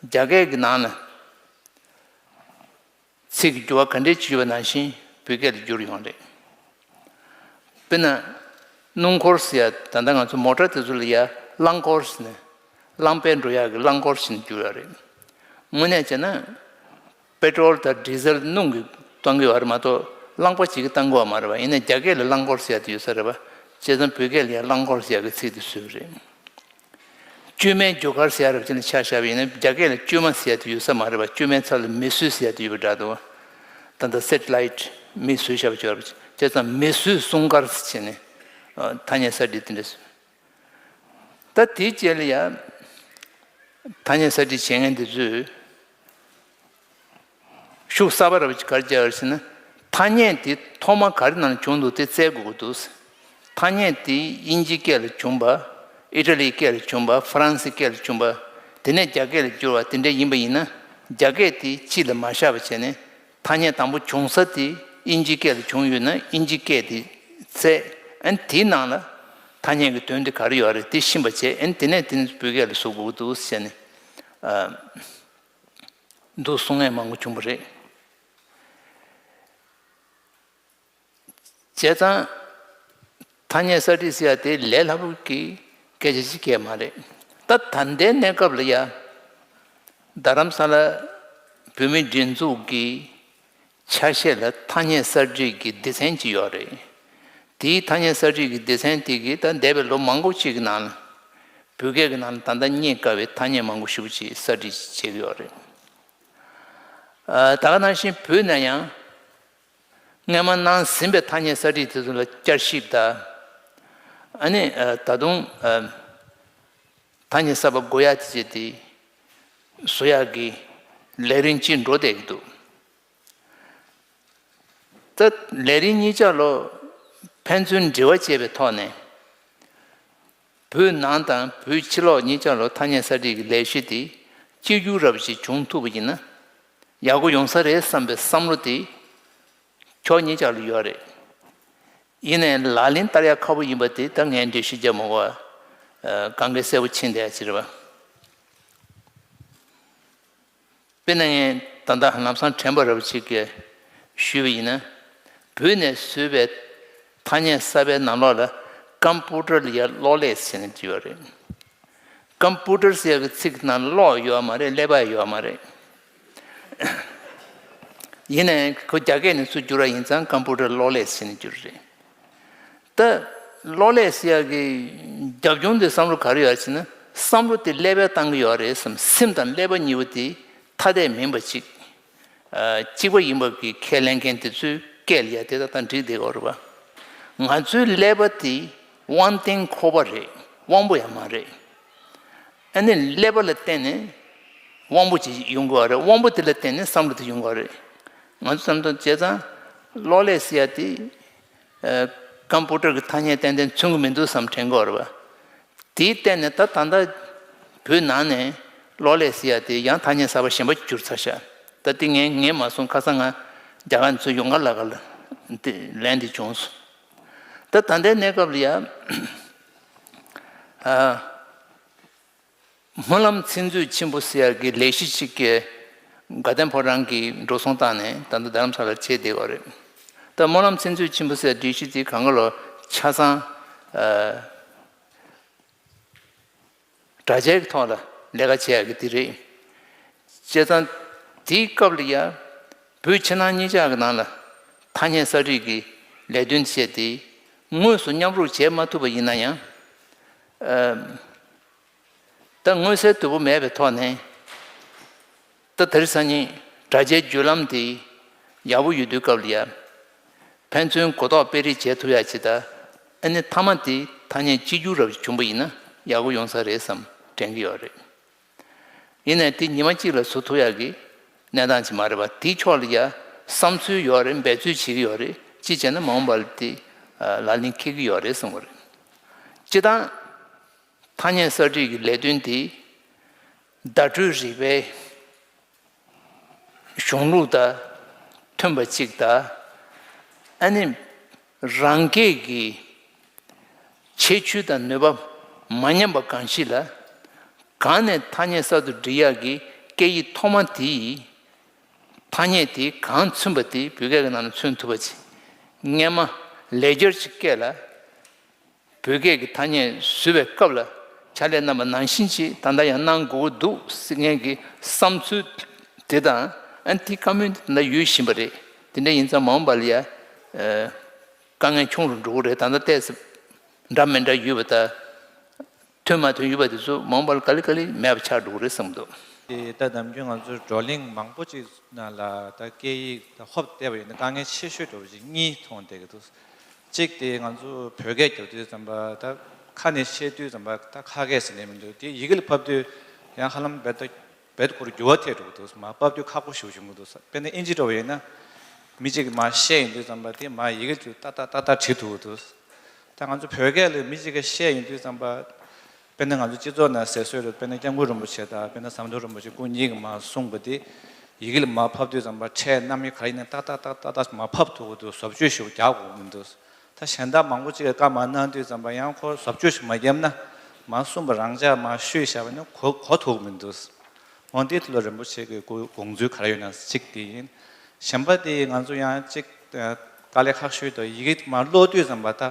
རྒྱ་སྐད་ཀྱི་ནང་ལ་ཚིག་གི་འགྱུར་བ་ག་འདྲས་ཅིག་ཡོད་པ་ནང་བཞིན་བོད་སྐད་ལ་བསྒྱུར་ཡོང་རེད། དཔེར་ན། སྣུམ་འཁོར་ཟེར་ཡ་ད་ལྟ་ང་ཚོ་མོ་ཊ་དེ་ཚོ་ལ་ཡ་རླངས་འཁོར་ཟེར་ནས་རླངས་པས་འགྲོ་ཡག་གི་རླངས་འཁོར་ཟེར་ནས་བསྒྱུར་ཡ་རེད། དངོས་གནས་བྱས་ན། པེ་ཏྲོལ་དང་ཌི་ཟེལ་སྣུམ་གྱིས་གཏོང་གི་ཡོད་རེད་མ་གཏོགས་རླངས་པ་ཅིག་གིས་གཏོང་གི་ཡོད་མ་རེད་པ། ཡིན་ནའི་རྒྱ་སྐད་ལ་རླངས་འཁོར་ཟེར་ཡ་དེ་ཡོད་ས་རེད་པ། བྱས་ཙང་བོད་སྐད་ལ་ཡ་རླངས་འཁོར་ཟེར་ཡ་གི་ཚིག་དེ་བཟོས་པ་རེད། བཅོས་མའི་རྒྱུ་སྐར་ཟེར་ཡ་རབ་ཅན་ལ་ཆ་བཞག་པ་ཡིན་ན་རྒྱ་སྐད་ལ་བཅོས་མ་ཟེར་ཡ་དེ་ཡོད་ས་མ་རེད་པ། བཅོས་མའི་ཚབ་ལ་མེ་གསོད་ཟེར་ཡ་དེ་ཡོད་པ་འདྲ་འདུག་ད་ལྟ་སེ་ཊི་ལའིཊ་མེ་བཟོས་བཞག་པ་ཅིག་ཡོད་རེད་པ། བྱས་ཙང་མེ་གསོད་སྲུང་སྐར་ཟེར་བྱས་ནས་ཐ་སྙད་གསར་བསྒྲིགས་དེ་འདྲ་བཟོས། ད་དེའི་རྗེས་ལ་ཡ་ཐ་སྙད་གསར་བསྒྲིགས་བྱེད་མཁན་དེ་ཚོས། ཤུགས་གསར་པ་རབ་ཅིག་ག་རེ་བརྒྱབ་ཡོད་ཟེར་ན། ཐ་སྙད་དེ་ཐོག་མ་ག་རེ་ནང་བྱུང་འདུག་དེ་བཙལ་དགོས་ཀྱི་འདུག་ཐ་སྙད་དེ་དབྱིན་ཇིའི་སྐད་ལ་བྱུང་པ། ཨི་ཊ་ལིའི་སྐད་ལ་བྱུང་པ། ཧྥ་རན་སིའི་སྐད་ལ་བྱུང་པ། དེ་ནས་རྒྱ་སྐད་ལ་བསྒྱུར་བ་དེ་འདྲ་ཡིན་པ་ཡིན་ན། རྒྱ་སྐད་དེ་གཅིག་ལ་མ་བཞག་པ་བྱས་ནས་ཐ་སྙད་དང་པོ་བྱུང་ས་དེ་དབྱིན་ཇིའི་སྐད་ལ་བྱུང་ཡོད་ན་དབྱིན་ཇིའི་སྐད་དེ་བཙལ། ཨ་ནི་དེའི་ནང་ལ་ཐ་སྙད་ཀྱི་དོན་དེ་ག་རེ་ཡོད་རེད་དེ་ཤེས་པ་བྱས། ཨ་ནི་དེ་ནས་དེ་ནི་བོད་སྐད་ལ་བཟོ་དགོས་ཀྱི་འདུག་ཟེར་ནས། འདུག་གསུང་མཁན་མང་པོ་བྱུང་བ་རེད། བྱས་ཙང་། ཐ་སྙད་གསར་བསྒྲིགས་ཟེར་ཡ་དེ་ལས་སླ་པོ་གི་སྐད་ཆ་ཞིག་སྐད་མ་རེད། ད་ད་ལྟའི་གནས་སྐབས་ལ་ཡ། རྡ་རམ་ས་ལ་བོད་མིའི་སྒྲིག་འཛུགས་ཀྱི་ཆ་ཤས་ལ་ཐ་སྙད་གསར་བསྒྲིགས་ཀྱི་སྡེ་ཚན་ཅིག་ཡོད་རེད། དེའི་ཐ་སྙད་གསར་བསྒྲིགས་ཀྱི་སྡེ་ཚན་དེ་གིས་ད་འདས་པའི་ལོ་མང་པོ་ཅིག་གི་ནང་ལ། བོད་སྐད་ཀྱི་ནང་ལ་ད་ལྟ་རྙེད་དཀའ་བའི་ཐ་སྙད་མང་པོ་ཞེ་པོ་ཅིག་གསར་བསྒྲིགས་བྱེད་ཀྱི་ཡོད་རེད། ཨ། ད་ག་ནང་བཞིན་བོད་ནས་ཡང་། སྔོན་མ་གནང་ཟིན་པའི་ཐ་སྙད་གསར་བསྒྲིགས་དེ་ཚོ་ལ་བསྐྱར་ཞིབ་དང་། ཨ་ནི་ད་དུང་ཐ་སྙད་གསར་པ་དགོས་ཡ་དེ་བྱས་ཏེ་བཟོ་ཡག་གི་ལས་རིམ་ཅིག་འགྲོ་བསྡད་ཀྱི་འདུག་ད་ལས་རིམ་གཉིས་ཆ་ལོ་ཕན་ཚུན་འབྲེལ་བ་བྱས་པའི་ཐོག་ནས། བོད་ནང་དང་བོད་ཕྱི་ལོགས་གཉིས་ཆ་ལོ་ཐ་སྙད་གསར་བསྒྲིགས་ཀྱི་ལས་གཞི་དེ་གཅིག་གྱུར་རབ་ཅིག་བྱུང་ཐུབ་པ་ཡིན་ན་ཡག་པོ་ཡོང་ས་རེད་བསམ་པའི་བསམ་བློ་དེ་ཕྱོགས་གཉིས་ཆ་ལ་ཡོད་རེད། ཡིན་ནའི་ལག་ལེན་བསྟར་ཡག་ཁག་པོ་ཡིན་པ་དེ་ད་ངས་འགྲེལ་བཤད་རྒྱག་མ་དགོས་པ་གང་ག་གསལ་པོ་ཕྱིན་བསྡད་ཡག་ཅིག་རེད་པ། དཔེར་ན་ངས་ད་ལྟ་ལམ་སང་དྲན་པ་རབ་ཅིག་གིས་ཞུས་པ་ཡིན་ན། བོད་ནས་བཟོས་པའི་ཐ་སྙད་གསར་པའི་ནང་ལོགས་ལ་ཀམ་པུ་ཊར་ལ་ཡ་གློག་ཀླད་ཟེར་ནས་བྲིས་པ་རེད། ཀམ་པུ་ཊར་ཟེར་ཡག་གི་ཚིག་ནང་གློག་ཡོད་མ་རེད། ཀླད་པ་ཡོད་མ་རེད། ཡིན་ནའི་ཁོ་རྒྱ་སྐད་ནས་ཚུར་བསྒྱུར་བ་ཡིན་ཙང་ཀམ་པུ་ཊར་གློག་ཀླད་ཟེར་ནས་བསྒྱུར་རེད། ད་གློག་ཀླད་ཟེར་ཡག་གི་རྒྱབ་ལྗོངས་དེ་བསམ་བློ་ག་རེ་ཡོད་ཟེར་ན། བསམ་བློ་དེ་ཀླད་པས་བཏང་གི་ཡོད་རེད་བསམ། སེམས་དང་ཀླད་པ་གཉིས་པོ་དེ་ཐ་དད་མིན་པ་ཅིག་ཨ། གཅིག་པ་ཡིན་པ་གི་ཁས་ལེན་མཁན་དེ་ཚོའི་སྐད་ལ་ཡ་དེ་ད་ལྟ་འགྲིག་བསྡད་ཡོད་རེད་པ། ང་ཚོའི་ཀླད་པ་དེ་དབང་ལྡན་ཁོག་པ་རེད། དབང་པོ་ཡང་མ་རེད། ཨ་ནི་ཀླད་པ་ལ་བརྟེན་ནས་དབང་པོ་ཅིག་ཡོང་གི་ཡོད་རེད། དབང་པོ་དེ་ལ་བརྟེན་ནས་བསམ་བློ་དེ་ཡོང་གི་ཡོད་རེད། ང་ཚོ་བསམ་བློ་བྱས་ཙང་གློག་ཀླད་ཟེར་ཡ་དེ། ཨ། ཀམ་པུ་ཊར་གྱི་ཐ་སྙད་ཏན་ཏན་མཚོན་གྱི་མི་འདུག་བསམ་དྲན་གྱི་ཡོད་རེད་པ། དེའི་སྟེང་ནས་ད་ད་ལྟ་བོད་ནང་ནས་གློག་ཀླད་ཟེར་ཡ་དེ་ཡང་ཐ་སྙད་གསར་པ་གཞན་པ་བསྒྱུར་ཚར་ཤག་ད་དེ་ངས་ངས་མ་གསུངས། ཁ་སང་ང་རྒྱ་གར་ནས་ཚུར་ཡོང་ག་ལ་ག་ལ་དེ་ལན་དེ་བྱུང་སོང་། ད་ད་ལྟའི་གནས་སྐབས་ལ་ཡ། ཨ། སྨོན་ལམ་ཚིག་མཛོད་ཆེན་པོ་ཟེར་ཡ་གི་ལས་གཞི་ཅིག་གི་དགའ་ལྡན་ཕོ་བྲང་གིས་འགྲོ་སོང་བཏང་ནས་ད་ལྟ་རྡ་རམ་ས་ལར་བྱས་བསྡད་ཡོད་རེད། ད་སྨོན་ལམ་ཚིག་མཛོད་ཆེན་པོ་ཟེར་ཡ་སྒྲིག་གཞི་དེ་གང་ག་ལོ་ཆ་ཚང་། ཨ། དྲ་རྒྱའི་ཐོག་ལ་ལས་ཀ་བྱེད་ཡག་གི་དེ་རེད། བྱས་ཙང་དེའི་སྐབས་ལ་ཡ་བོད་ཕྱི་ནང་གཉིས་ཆ་གི་ནང་ལ་ཐ་སྙད་གསར་བསྒྲིགས་ཀྱི་ལས་དོན་བྱས་ཏེ་དངོས་སུ་མཉམ་རུབ་བྱེད་མ་ཐུབ་པ་ཡིན་ན་ཡང་། ཨ། ད་མངོན་གསལ་དོད་པོ་མེད་པའི་ཐོག་ནས། ད་དེ་རིང་སང་ཉིན་དྲ་རྒྱའི་བརྒྱུད་ལམ་དེ་ཡག་པོ་ཡོད་དུས་སྐབས་ལ་ཡ། ཕན་ཚུན་གོ་རྟོགས་སྤེལ་རེས་བྱེད་ཐུབ་ཡ་ཅིག་དང་། ཨ་ནི་མཐའ་མ་དེ་ཐ་སྙད་གཅིག་གྱུར་རབ་བྱུང་པ་ཡིན་ན་ཡག་པོ་ཡོང་ས་རེད་བསམ་དྲན་གྱི་ཡོད་རེད། ཡིན་ནའི་དེ་ཉི་མ་གཅིག་ལ་བཟོ་ཐུབ་ཡ་གི་གནས་སྟངས་ཅིག་མ་རེད་པ། དེའི་ཕྱོགས་ལ་ཡ་བསམ་ཚུལ་ཡོད་རེད། འབད་རྩོལ་བྱེད་ཀྱི་ཡོད་རེད། གཅིག་བྱས་ན་མ་འོངས་པ་ལ་དེ་ལག་ལེན་འཁེལ་གྱི་ཡོད་རེད་བསམ་གྱི་རེད། སྤྱིར་བཏང་ཐ་སྙད་གསར་བསྒྲིགས་ཀྱི་ལས་དོན་དེ། བརྡ་སྤྲོད་རིག་པའི་གཞུང་ལུགས་དང་མཐུན་པ་གཅིག་དང་། ཨ་ནི་རང་སྐད་ཀྱི་ཁྱད་ཆོས་དང་ནུས་པ་མ་ཉམས་པ་གང་ཞིག་ལ། གང་ནས་ཐ་སྙད་གསར་དུ་འབྲི་ཡག་གི་སྐད་ཡིག་ཐོག་མ་དེ་ཡི་ཐ་སྙད་དེ་གང་མཚོན་པ་དེ་བོད་སྐད་ཀྱི་ནང་ལ་མཚོན་ཐུབ་པ་ཅིག་སྔས་མ་ལེགས་སྦྱར་གྱི་སྐད་ལ་བོད་སྐད་ཀྱི་ཐ་སྙད་བཟོས་པའི་སྐབས་ལ་ཕྱག་ལས་གནང་བ་ནང་བཞིན་ཅིག་ད་ལྟ་ཡང་གནང་དགོས་ཀྱི་འདུག་ཟེར་མཁན་གྱི་བསམ་ཚུལ་དེ་དང་། ཨ་ནི་དེ་བཀའ་མོལ་དེ་ད་ལྟ་ཡོད་བཞིན་པ་རེད། དེ་འདྲ་ཡིན་ཙང་མ་འོངས་པ་ལ་ཡ་དཀའ་ངལ་ཆུང་རུ་འགྲོ་གི་རེད། ད་ལྟ་ཏོག་ཙམ་འདྲ་མི་འདྲ་ཡོད་པ་དང་། མཐུན་མ་མཐུན་ཡོད་པ་དེ་ཚོ་མ་འོངས་པར་ག་ལེ་ག་ལེ་མེད་པ་ཆགས་འགྲོ་གི་རེད་བསམ་འདུག་དེ་ད་ནམ་རྒྱུན་ང་ཚོའི་བགྲོ་གླེང་མང་པོ་ཅིག་ནང་ལ་ད་སྐད་ཡིག་ད་ཧོབ་བལྟས་པ་ཡིན་ན་དཀའ་ངལ་ཆེ་ཤོས་འདྲ་བོ་ཅིག་གཉིས་མཐོང་བསྡད་ཀྱི་འདུག་གཅིག་དེ་ང་ཚོ་བོད་སྐད་རྒྱབ་དུས་ཙམ་པ་ད་ཁ་ནས་བཤད་དུས་ཙམ་པ་ད་ཁ་སྐད་ཟེར་ནས་མི་འདུག་དེ་ཡི་གེ་ལ་ཕབ་དུས་ཡང་ཧ་ལམ་རྦད་དེ་རྦད་དེ་ཁོ་རང་འགྱུར་བ་ཐེབས་འགྲོ་གི་འདུག་མར་ཕབ་དུས་ཁག་པོ་ཞེ་པོ་བྱུང་གི་འདུག་དཔེར་ན་ཨིན་ཇི་འདྲ་བོ་ཡིན་ན་མི་གཅིག་གིས་མར་བཤད་ཡོང་དུས་ཙམ་པ་དེ་མར་ཡི་གེ་དུ་ཏག་ཏག་ཏག་ཏག་བྲིས་ཐུབ་ཀྱི་འདུག་ད་ང་ཚོ་བོད་སྐད་ལ་མི་གཅིག་གིས་བཤད་ཡོང་དུས་ཙམ་པ། དཔེར་ན་ང་ཚོ་སྤྱི་ཚོགས་ནང་ཟེར་སྲོལ་རེད། དཔེར་ན་སྐྱབས་མགོན་རིན་པོ་ཆེ་དང་དཔེར་ན་ཟམ་གདོང་རིན་པོ་ཆེ་སྐུ་གཉིས་ཀྱིས་མར་གསུངས་པ་དེ་ཡི་གེ་ལ་མར་ཕབ་དུས་ཙམ་པ་ཕྲད་རྣམ་དབྱེ་ག་རེ་ཡིན་ན་ཏག་ཏག་ཏག་ཏག་ཏག་མར་ཕབ་ཐུབ་ཀྱི་འདུག་བཟོ་བཅོས་ཞིག་རྒྱག་དགོས་མི་འདུག་ད་གཞན་དག་མང་པོ་ཅིག་གིས་བཀའ་མར་གནང་དུས་ཙམ་པ་ཡང་ཁོ་བཟོ་བཅོས་ཞིག་མ་བརྒྱབ་ན་མར་གསུངས་པ་རང་འཇགས་མར་བཤུས་བཞག་པ་ཡིན་ན་གོ་གོ་ཐུབ་ཀྱི་མི་འདུག་འོན་ཏེ་དེ་ལ་རིན་པོ་ཆེ་གི་དགོངས་ཚུལ་ག་རེ་ཡོད་ན་གཅིག་དེ་ཡིན། གཞན་པ་དེ་ང་ཚོ་ཡང་གཅིག་དཀའ་ལས་ཁག་ཤོས་དང་ཡི་གེ་མར་ཀློག་དུས་ཙམ་པ་ད།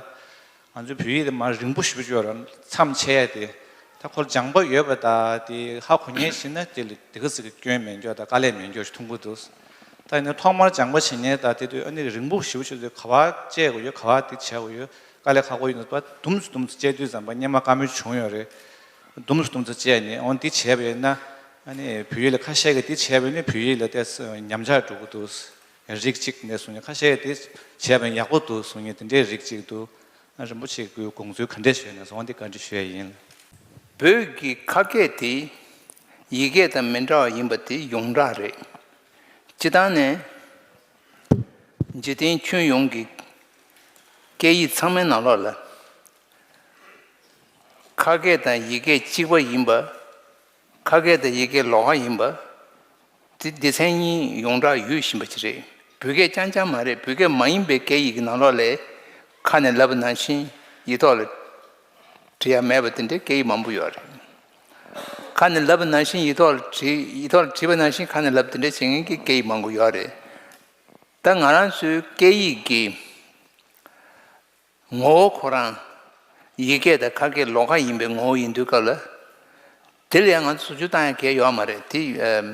ང་ཚོའི་བོད་ཡིག་དེ་མར་རིང་པོ་ཞེ་པོ་ཅིག་ཡོད་རེད། མཚམས་ཆད་ཡ་དེ། ད་ཁོ་སྦྱངས་པ་ཡོད་པ་ད་དེ་ཧ་གོ་མཁན་ཞིག་ན་དེ་ལ་དེ་ག་ཟིག་གི་སྐྱོན་མེད་འགྱོ་དང་དཀའ་ལས་མེད་འགྱོ་ཞིག་མཐོང་གི་འདུག་ད་ཡིན་ན་ཐོག་མར་སྦྱངས་པ་བྱེད་མཁན་ད་དེ་དུས་ཨ་ནི་རིང་པོ་ཞེ་པོ་ཅིག་དེ་ག་པར་བཅད་དགོས་ཡོད། ག་པར་དེ་བྱེད་དགོས་ཡོད། དཀའ་ལས་ཁག་པོ་ཡོད་འདུག་པ། དུམ་སུ་དུམ་སུ་བཅད་དུས་ཙམ་པ་སྔོན་མ་བཀའ་མོལ་བྱུང་ཡོད་རེད། དུམ་སུ་དུམ་སུ་བཅད་ནས་འོ་འདི་བྱས་པ་ཡིན་ན་ཨ་ནི་བོད་ཡིག་ལ་ཁ་ཤས་ཀྱིས་འདི་བྱས་པ་ཡིན་ན་བོད་ཡིག་ལ་ཏོག་ཙམ་ཉམས་ཆག་འགྲོ་གི་འདུག་རིགས་གཅིག་ནས་གསུངས་ནས་ཁ་ཤས་ཀྱིས་འདི་བྱས་པ་ཡིན་ན་ཡག་པོ་འདུག་གསུང་མཁན་དེ་འདྲའི་རིགས་གཅིག་འདུག་རིན་པོ་ཆེ་གི་དགོངས་ཚུལ་ག་འདྲས་ཞུས་ན་སོང་འདི་བཀའ་འདྲི་ཞུ་ཡ་ཡིན། བོད་ཀྱི་ཁ་སྐད་དེ་ཡི་གེ་དང་མི་འདྲ་བ་ཡིན་པ་དེ་ཡོངས་གྲགས་རེད། སྤྱིར་བཏང་ནས་འཇིག་རྟེན་ཁྱོན་ཡོངས་ཀྱི་སྐད་ཡིག་ཚང་མའི་ནང་ལོགས་ལ་ཁ་སྐད་དང་ཡི་གེ་གཅིག་པ་ཡིན་པ། ཁ་སྐད་དང་ཡི་གེ་ལོགས་ཀ་ཡིན་པ། དེ་སྡེ་ཚན་གཉིས་ཡོངས་གྲགས་ཡོད་བཞིན་པ་ཅིག་རེད། བོད་སྐད་རྐྱང་རྐྱང་མ་རེད། བོད་སྐད་མ་ཡིན་པའི་སྐད་ཡིག་གི་ནང་ལོགས་ལས་ཁ་ནས་ལབ་པ་ནང་བཞིན་ཡིག་ཐོག་ལ་བྲིས་ཡ་མེད་པ་དེ་འདྲའི་སྐད་ཡིག་མང་པོ་ཡོད་རེད། ཁ་ནས་ལབ་པ་ནང་བཞིན་ཡིག་ཐོག་ལ་བྲིས། ཡིག་ཐོག་ལ་བྲིས་པ་ནང་བཞིན་ཁ་ནས་ལབ་དེ་འདྲའི་བྱེད་མཁན་གྱི་སྐད་ཡིག་མང་པོ་ཡོད་རེད། ད་ང་རང་ཚོའི་སྐད་ཡིག་གི་ངོ་བོ་ཁོ་རང་ཡི་གེ་དང་ཁ་སྐད་ལོགས་ཀ་ཡིན་པའི་ངོ་བོ་ཡིན་དུས་སྐབས་ལ། དེ་ལ་ཡང་ང་ཚོ་ཟུར་ཞུགས་བཏང་ཡ་གལ་ཡོད་མ་རེད། དེ་ཨམ།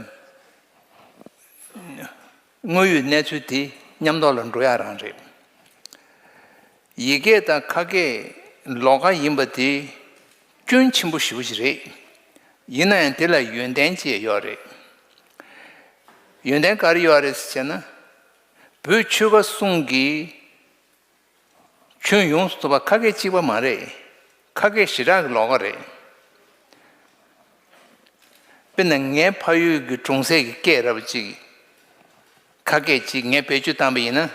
དངོས་ཡོད་གནས་ཚུལ་དེ་མཉམ་ཐོག་ལ་འགྲོ་ཡ་རང་རེད། ཡི་གེ་དང་ཁ་སྐད་ལོགས་ཀ་ཡིན་པ་དེ་སྐྱོན་ཆེན་པོ་ཞེ་པོ་ཞིག་རེད། ཡིན་ན་ཡང་དེ་ལ་ཡོན་ཏན་ཅིག་ཡོད་རེད། ཡོན་ཏན་ག་རེ་ཡོད་རེད་ཟེར་ན། བོད་ཆོལ་ཁ་གསུམ་གྱི་ཁྱོན་ཡོངས་སུ་རྫོགས་པ་ཁ་སྐད་གཅིག་པ་མ་རེད། ཁ་སྐད་ཞེ་དྲག་གི་ལོགས་ཀ་རེད། དཔེར་ན་ངའི་ཕ་ཡུལ་གྱི་གྲོང་གསེབ་ཀྱི་སྐད་འདྲ་པོ་ཅིག་ཁ་སྐད་ཅིག་ངས་བེད་སྤྱོད་བཏང་པ་ཡིན་ན།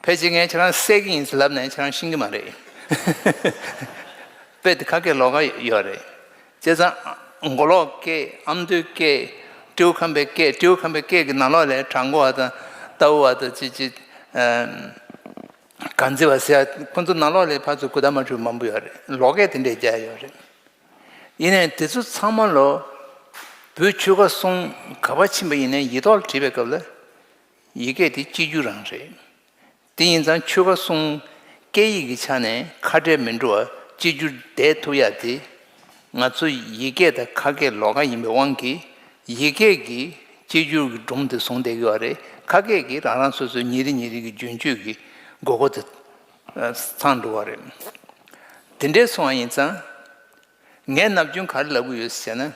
ཕལ་ཆེར་ངས་ཁྱེད་རང་བསད་ཀྱི་ཡིན་ཟེར་ལབ་ན་ཁྱེད་རང་ཤེས་ཀྱི་མ་རེད། དཔེ་དེ་ཁ་སྐད་ལོགས་ཀ་ཡོད་རེད། བྱས་ཙང་མགོ་ལོག་སྐད། ཨ་མདོའི་སྐད། སྤྲེའུ་ཁམས་པའི་སྐད། སྤྲེའུ་ཁམས་པའི་སྐད་ཀྱི་ནང་ལོགས་ལ་བྲག་འགོ་བ་དང་རྟའུ་བ་དང་ཅི་ཅི། ཨམ། གངས་རྩེ་བ་ཟེར་ཡ་ཁོ་ཚོ་ནང་ལོགས་ལ་ཕར་ཚུར་གུ་དར་མ་འཁྲུལ་མང་པོ་ཡོད་རེད། ལོགས་སྐད་དེ་འདྲས་རྒྱག་ཡོད་རེད། ཡིན་ནའི་དེ་ཚོ་ཚང་མ་ལོ་བོད་ཆོལ་ཁ་གསུམ་ག་པར་ཕྱིན་པ་ཡིན་ནའི་ཡིག་ཐོག་ལ་བྲིས་པའི་སྐབས་ལ་ཡི་གེ་དེ་གཅིག་གྱུར་རང་རེད། དེ་ཡིན་ཙང་ཆོལ་ཁ་གསུམ་སྐད་ཡིག་གི་ཆ་ནས་ཁ་བྲལ་མི་འགྲོ་བར་གཅིག་གྱུར་བསྡད་ཐུབ་ཡ་དེ། ང་ཚོ་ཡི་གེ་དང་ཁ་སྐད་ལོགས་ཀ་ཡིན་པའི་དབང་གིས་ཡི་གེ་གིས་གཅིག་གྱུར་གྱི་སྒྲོམ་དེ་བཟུང་བསྡད་ཀྱི་ཡོད་རེད། ཁ་སྐད་ཀྱིས་རང་རང་སོ་སོའི་ཉིན་རེ་ཉིན་རེ་གི་རྒྱུན་སྤྱོད་ཀྱི་དགོས་མཁོ་དེ་ཚང་འགྲོ་བ་རེད། དེ་འདྲའི་སོང་བ་ཡིན་ཙང་། ངས་ནམ་རྒྱུན་ག་རེ་ལབ་ཀྱི་ཡོད་ཟེར་ན།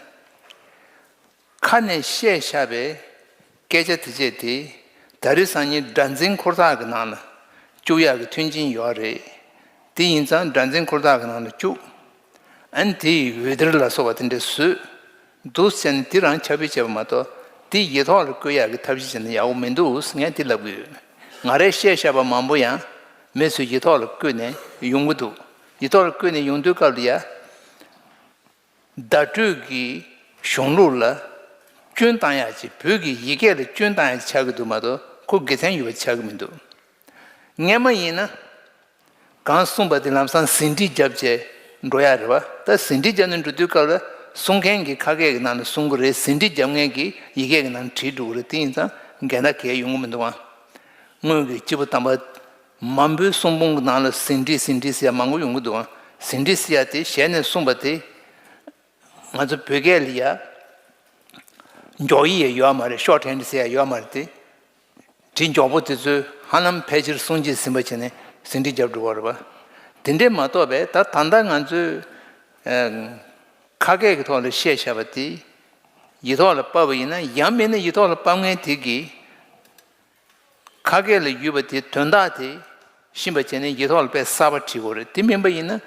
ཁ་ནས་བཤད་བཞག་པའི་སྐད་ཆ་དེ་བྱས་ཏེ་ད་རེས་སང་ཉིན་སྒྲ་འཛིན་འཁོར་ཐག་གི་ནང་ལ་བཅུག་ཡག་གི་མཐུན་རྐྱེན་ཡོད་རེད། དེ་ཡིན་ཙང་སྒྲ་འཛིན་འཁོར་ཐག་གི་ནང་ལ་བཅུག་ཨ་ནི་དེ་ཡི་འོད་སྡེར་ལ་སོགས་པ་དེ་འདྲ་བཟོས་འདུག་ཟེར་ནས་དེ་རང་ཁྱབ་སྤེལ་བྱས་པ་མ་གཏོགས་དེ་ཡིག་ཐོག་ལ་བཀོད་ཡག་གི་ཐབས་ཤེས་བྱས་ན་ཡག་པོ་མི་འདུག་ངས་དེ་ལབ་ཀྱི་ཡོད། ང་རས་བཤད་བཞག་པ་མང་པོ་ཡང་མི་ཚོས་ཡིག་ཐོག་ལ་བཀོད་ནས་ཡོང་གི་འདུག་ཡིག་ཐོག་ལ་བཀོད་ནས་ཡོང་དུས་སྐབས་ལ་ཡ། བརྡ་སྤྲོད་ཀྱི་ གཞུང་ལུགས་ལ་སྐྱོན་བཏང་ཡག་ཅིག་བོད་ཀྱི་ཡི་གེ་ལ་སྐྱོན་བཏང་ཡག་ཅིག་ཆགས་ཀྱི་འདུག་མ་གཏོགས་ཁོ་དགེ་མཚན་ཡོད་པ་ཆགས་ཀྱི་མི་འདུག་སྔན་མ་ཡིན་ན། གང་གསུངས་པ་དེ་ལམ་སང་ཟིན་བྲིས་བརྒྱབ་བྱས་འགྲོ་ཡག་རེད་བ། ད་ཟིན་བྲིས་བརྒྱབ་ནས་འགྲོ་དུས་སྐབས་ལ་གསུང་མཁན་གྱི་ཁ་སྐད་ཀྱི་ནང་ལ་གསུང་གི་རེད། ཟིན་བྲིས་བརྒྱབ་མཁན་གྱི་ཡི་གེ་གི་ནང་བྲིས་འགྲོ་གི་རེད། དེ་ཡིན་ཙང་འགལ་ཟླ་གང་ཡང་ཡོང་གི་མི་འདུག་ཨང་། སྔོན་གྱི་སྐྱེས་བུ་དམ་པ་མང་པོའི་གསུང་འབུམ་གྱི་ནང་ལ་ཟིན་བྲིས་ཟིན་བྲིས་ཟེར་ཡག་མང་པོ་ཡོང་གི་འདུག་ཨང་། ཟིན་བྲིས་ཟེར་ཡག་དེ་ཞལ་ནས་གསུངས་པ་དེ་ང་ཚོ་བོད་སྐད་ལ་ཡ་འགྱོག་ཡིག་ཡ་ཡོད་མ་རེད། ཤོག་ཕྲན་ཟེར་ཡ་ཡོད་མ་རེད་དེ། བྲིས་མགྱོགས་པོ་དེ་ཚོས་ཧ་ལམ་ཕལ་ཆེར་གསུང་བྱེད་ཟིན་པ་བྱས་ནས་ཟིན་བྲིས་བརྒྱབ་འགྲོ་བ་རེད་པ། དེ་འདྲས་མ་གཏོགས་པས་ད་ད་ལྟ་ང་ཚོས་ཨ་ཁ་སྐད་ཀྱི་ཐོག་ལ་བཤད་བཞག་པ་དེ་ཡིག་ཐོག་ལ་ཕབ་པ་ཡིན་ན། ཡང་མིན་ན་ཡིག་ཐོག་ལ་ཕབ་མཁན་དེ་གིས་ཁ་སྐད་ལ་ཡོད་པ་དེ་དོན་དག་དེ་ཤེས་པ་བྱས་ནས་ཡིག་ཐོག་ལ་དཔེ་གསར་པ་བྲིས་དགོས་རེད། དེ་མིན་པ་ཡིན་ན་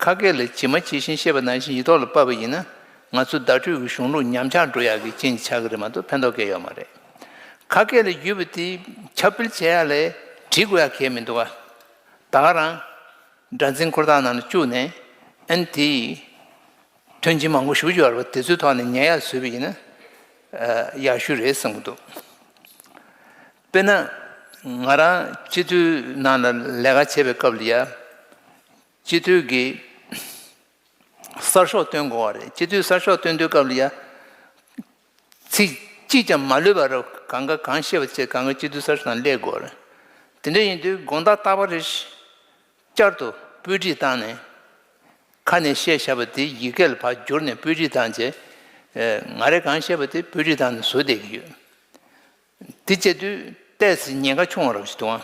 ཁ་སྐད་ལ་ཇི་མ་ཇི་བཞིན་བཤད་པ་ནང་བཞིན་ཡིག་ཐོག་ལ་ཕབ་པ་ཡིན་ན་ང་ཚོ་བརྡ་སྤྲོད་ཀྱི་གཞུང་ལུགས་ཉམས་ཆག་འགྲོ་ཡག་གི་རྐྱེན་ཆགས་ཀྱི་རེད་མ་གཏོགས་ཕན་ཐོགས་གང་ཡང་ཡོད་མ་རེད། ཁ་སྐད་ལ་ཡོད་པ་དེ་ཁྱབ་སྤེལ་བྱེད་ཡག་ལ་བྲིས་དགོས་ཡག་གང་ཡང་མི་འདུག་ག་ད་ག་རང་སྒྲ་འཛིན་འཁོར་ཐག་ནང་ལ་བཅུག་ནས་ཨན་དེ་མཐུན་རྐྱེན་མང་པོ་ཞེ་པོ་ཅིག་ཡོད་རེད་པ། དེ་ཚོའི་ཐོག་ནས་ཉན་ཡག་བཟོས་པ་ཡིན་ན་ཨ་ཡག་ཤོས་རེད་བསམ་གྱི་འདུག་དཔེར་ན་ང་རང་སྤྱི་འཐུས་ནང་ལ་ལས་ཀ་བྱེད་པའི་སྐབས་ལ་ཡ་སྤྱི་འཐུས་ཀྱི་གསར་ཤོག་སྟོན་དགོས་པ་རེད། སྤྱི་འཐུས་གསར་ཤོག་སྟོན་དུས་སྐབས་ལ་ཡ་ཚིག་གཅིག་ཀྱང་མ་ལུས་པ་རུ་གང་ག་གང་བཤད་པ་བྱས་གང་ག་སྤྱི་འཐུས་གསར་ཤོག་ནང་སླེབས་དགོས་པ་རེད། དེ་འདྲ་ཡིན་དུས་དགོངས་དག་རྟག་པ་རེ་བསྐྱར་དུ་སྤུས་སྒྲིག་བཏང་ནས་ཁ་ནས་བཤད་བཞག་པ་དེ་ཡི་གེ་ལ་ཕར་བསྒྱུར་ནས་སྤུས་སྒྲིག་བཏང་རྗེས་ང་རས་གང་བཤད་པ་དེ་སྤུས་སྒྲིག་བཏང་ནས་བཟོ་བསྡད་ཀྱི་ཡོད། དེ་བྱེད་དུས་ཏོག་ཙམ་ཉེན་ཁ་ཆུང་བ་རབ་ཞིག་འདུག་ཨང་།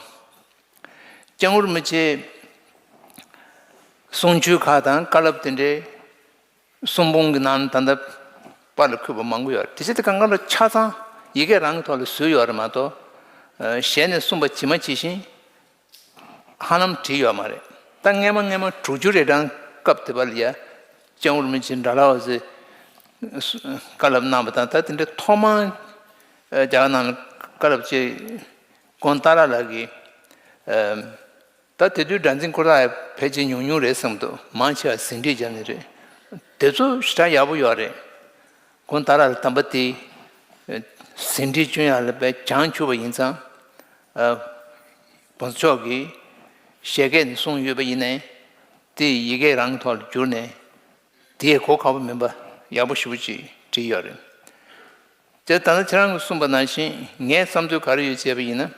སྐྱབས་མགོན་རིན་པོ་ཆེ་གསུང་ཆོས་ཁག་དང་བཀའ་སློབ་དེ་འདྲའི་གསུང་འབུམ་གྱི་ནང་ད་ལྟ་པར་ལ་འཁོད་པ་མང་པོ་ཡོད་རེད། དེ་ཚོ་དེ་གང་ག་ལ་ཆ་ཚང་ཡི་གེ་རང་གི་ཐོག་ལ་བཟོས་ཡོད་རེད་མ་གཏོགས་ཨ་ཞལ་ནས་གསུངས་པ་ཇི་མ་ཇི་བཞིན་ཧ་ལམ་བྲིས་ཡོད་མ་རེད། ད་སྔས་མ་སྔས་མ་དྲུག་ཅུ་རེ་གྲངས་སྐབས་དེ་བ་ལ་ཡ་སྐྱབས་མགོན་རིན་པོ་ཆེ་ཌལ་ཧོ་སི་བཀའ་སློབ་གནང་བ་དང་། ད་དེ་འདྲའི་ཐོག་མར་ཨ་རྒྱ་གར་ནང་ལ་བཀའ་སློབ་ཅིག་དགོངས་དག་ར་ལགས་ཀྱིས་ཨ་ད་དེ་དུས་སྒྲ་འཛིན་འཁོར་ཐག་ཕལ་ཆེར་ཉུང་ཉུང་རེད་བསམ་འདུག་མང་ཆེ་བ་ཟིན་བྲིས་བརྒྱབ་ནི་རེད། དེ་ཚོ་ཞེ་དྲག་ཡག་པོ་ཡོད་རེད། དགོངས་དག་ར་ལགས་དམ་པ་དེ་ཟིན་བྲིས་བསྐྱོན་ཡག་ལ་དཔེ་བྱང་ཆུབ་པ་ཡིན་ཙང་ཨ་༸གོང་ས་མཆོག་གིས་ཞལ་སྐད་ནས་གསུངས་ཡོད་པ་ཡིན་ནའི་དེ་ཡི་གེ་རང་གི་ཐོག་ལ་བསྒྱུར་ནས་དེའི་གོ་ཁག་པོ་མིན་པ་ཡག་པོ་ཞེ་པོ་ཅིག་བྲིས་ཡོད་རེད། དེ་ད་ལྟ་ཁྱེད་རང་གིས་གསུངས་པ་ནང་བཞིན་ངའི་བསམ་ཚུལ་ག་རེ་ཡོད་ཅེས་པ་ཡིན་ན།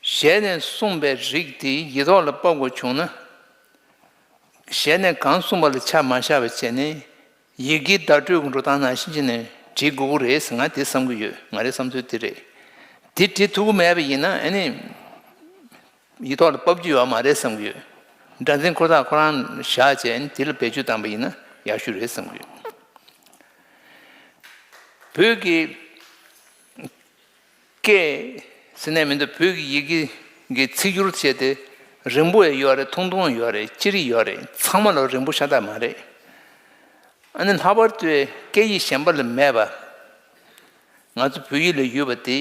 ཞལ་ནས་གསུངས་པའི་རིགས་དེ་ཡིག་ཐོག་ལ་ཕབ་དགོས་བྱུང་ན། ཞལ་ནས་གང་གསུངས་པ་ལ་ཆ་མ་བཞག་པ་བྱས་ནས་ཡི་གེ་བརྡ་སྤྲོད་ཀྱི་འགྲོ་སྟངས་ནང་བཞིན་བྱས་ནས་བྲིས་དགོས་ཀྱི་རེད་ཟེར་ང་དེ་བསམ་གྱི་ཡོད། ང་རའི་བསམ་ཚུལ་དེ་རེད། དེ་བྲིས་ཐུབ་ཀྱི་མེད་པ་ཡིན་ན་ཨ་ནི་ཡིག་ཐོག་ལ་ཕབ་རྒྱུ་ཡོད་མ་རེད་བསམ་གྱི་ཡོད། སྒྲ་འཛིན་འཁོར་ཐག་ཁོ་རང་བཞག་བྱས་ཨ་ནི་དེ་ལ་བེད་སྤྱོད་བཏང་པ་ཡིན་ན་ཡག་ཤོས་རེད་བསམ་གྱི་ཡོད། བོད་ཀྱི་སྐད་ཟེར་ནས་མི་འདུག་བོད་ཀྱི་ཡི་གེ་གི་ཚིག་སྒྱུར་བྱས་ཏེ་རིང་པོ་ཡང་ཡོད་རེད། ཐུང་ཐུང་ཡང་ཡོད་རེད། ཅི་རིགས་ཡོད་རེད། ཚང་མ་ལ་རིང་པོ་ཤ་སྟག་མ་རེད། ཨ་ནི་ལྷག་པར་དུ་སྐད་ཡིག་གཞན་པ་ལ་མེད་པ་ང་ཚོ་བོད་ཡིག་ལ་ཡོད་པ་དེ་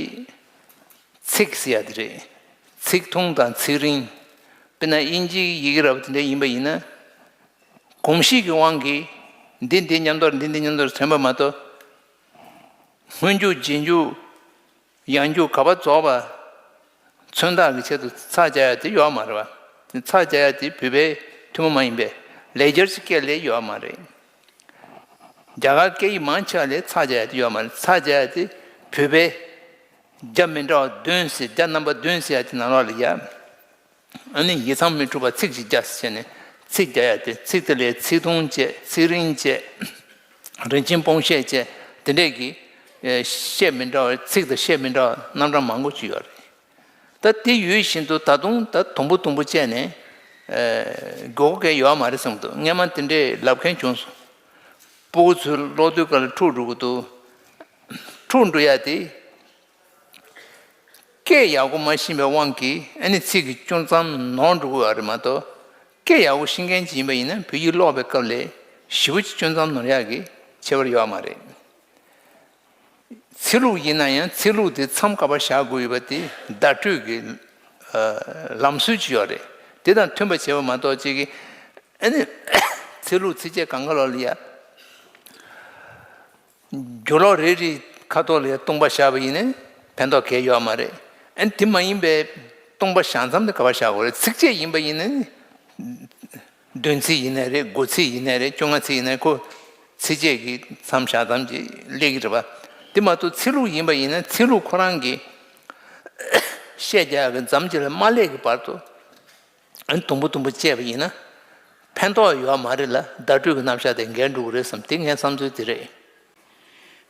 ཚིག་ཟེར་ཡ་དེ་རེད། ཚིག་ཐུང་དང་ཚིག་རིང་། དཔེར་ན་དབྱིན་ཇིའི་ཡི་གེ་འདྲ་བོ་དེ་འདྲ་ཡིན་པ་ཡིན་ན་གོམས་གཤིས་ཀྱི་དབང་གིས་འདི་འདི་མཉམ་དུ་འདི་འདི་མཉམ་དུ་ཐོན་པ་མ་གཏོགས། སྔོན་འཇུག་རྗེས་འཇུག་ཡང་འཇུག་ག་པར་རྫོགས་པ་མཚོན་རྟགས་ཀྱི་ཆེད་དུ་ཚ་རྒྱག་ཡ་དེ་ཡོད་མ་རེད་བ། ཚ་རྒྱག་ཡ་དེ་བོད་པའི་ཐུན་མོང་མ་ཡིན་པའི་ལེགས་སྦྱར་གྱི་སྐད་ལས་ཡོད་མ་རེད། རྒྱ་གར་སྐད་ཡིག་མང་ཆེ་བ་ལས་ཚ་རྒྱག་ཡ་དེ་ཡོད་མ་རེད། ཚ་རྒྱག་ཡ་དེ་བོད་པའི་རྒྱ་མི་འདྲ་བ་བདུན་ཟེར་རྒྱ་རྣམ་པ་བདུན་ཟེར་ཡ་དེ་ནང་ལོགས་ལ་ཡ། ཨ་ནི་ཡིག་ཚང་མི་འཁྲུག་པ་ཚིག་ཅིག་རྒྱག་ཟེར་བྱས་ནས་ཚིག་རྒྱག་ཡ་དེ་ཚིག་དེ་ལས་ཚིག་ཐུང་བཅས་ཚིག་རིང་བཅས་རིན་ཆེན་སྤུངས་བཤད་བཅས་དེ་འདྲས་ཀྱི་ཨེ་བཤད་མི་འདྲ་བ་ཚིག་དང་བཤད་མི་འདྲ་བ་རྣམ་གྲངས་མང་པོ་ཅིག་ཡོད་རེད། ད་དེ་ཡོད་བཞིན་དུ་ད་དུང་ད་དུམ་བུ་དུམ་བུ་བཅད་ནས་ཨེ་དགོས་མཁོ་གང་ཡོད་མ་རེད་བསམ་འདུག་སྔན་མ་དེ་འདྲས་ལབ་མཁན་བྱུང་སོང་། སྤུ་གུ་ཚོའི་ཀློག་དུས་སྐབས་ལ་འཁྲུག་འགྲོ་གི་འདུག་འཁྲུག་འགྲོ་ཡ་དེ། སྐད་ཡག་པོ་མ་ཤེས་པའི་དབང་གིས་ཨ་ནི་ཚིག་གི་སྐྱོན་ཙམ་ནོར་འགྲོ་གི་ཡོད་རེད་མ་གཏོགས། སྐད་ཡག་པོ་ཤེས་མཁན་ཅིག་ཡིན་པ་ཡིན་ན་བོད་ཡིག་ཀློག་པའི་སྐབས་ལ་ཞེ་པོ་ཅིག་སྐྱོན་ཙམ་ནོར་ཡག་གི་ཁྱད་པར་ཡོད་མ་རེད། ཚིག་ལྷུག་ཡིན་ན་ཡང་ཚིག་ལྷུག་དེ་མཚམས་ག་པར་བཞག་དགོས་ཡོད་པ་དེ་བརྡ་སྤྲོད་ཀྱི་ཨ་ལམ་སྲོལ་ཅིག་ཡོད་རེད། དེ་དང་མཐུན་པ་བྱས་པ་མ་གཏོགས་ཅིག་གིས་ཨ་ནི་ཚིག་ལྷུག་ཚིགས་བཅད་གང་ག་ལོག་ལ་ཡ། རྒྱུ་ལོག་རེ་རེའི་ཁ་ཐོག་ལ་སྟོང་པ་བཞག་པ་ཡིན་ན་ཕན་ཐོགས་གང་ཡང་ཡོད་མ་རེད། ཨ་ནི་དེ་མ་ཡིན་པའི་སྟོང་པ་བཞག་མཚམས་དེ་ག་པར་བཞག་དགོས་རེད། ཚིགས་བཅད་ཡིན་པ་ཡིན་ན་བདུན་ཚིགས་ཡིན་ནའི་རེད། དགུ་ཚིགས་ཡིན་ནའི་རེད། བཅོ་ལྔ་ཚིགས་ཡིན་ནའི་ཁོ་ཚིགས་བཅད་ཀྱི་མཚམས་བཞག་མཚམས་ཀྱི་སླེབས་ཀྱི་རེད་པ། དེ་མ་གཏོགས་ཚིག་ལྷུག་ཡིན་པ་ཡིན་ན་ཚིག་ལྷུག་ཁོ་རང་གི་བཤད་རྒྱག་གི་མཚམས་ཀྱི་ལ་མ་སླེབས་ཀྱི་བར་དུ། ཨ་ནི་དུམ་བུ་དུམ་བུ་བཅད་པ་ཡིན་ན་ཕན་ཐོགས་ཡོད་མ་རེད་ལ། བརྡ་སྤྲོད་ཀྱི་རྣམ་གཞག་དེ་འགལ་འགྲོ་གི་རེད་བསམ། དེ་ངའི་བསམ་ཚུལ་དེ་རེད།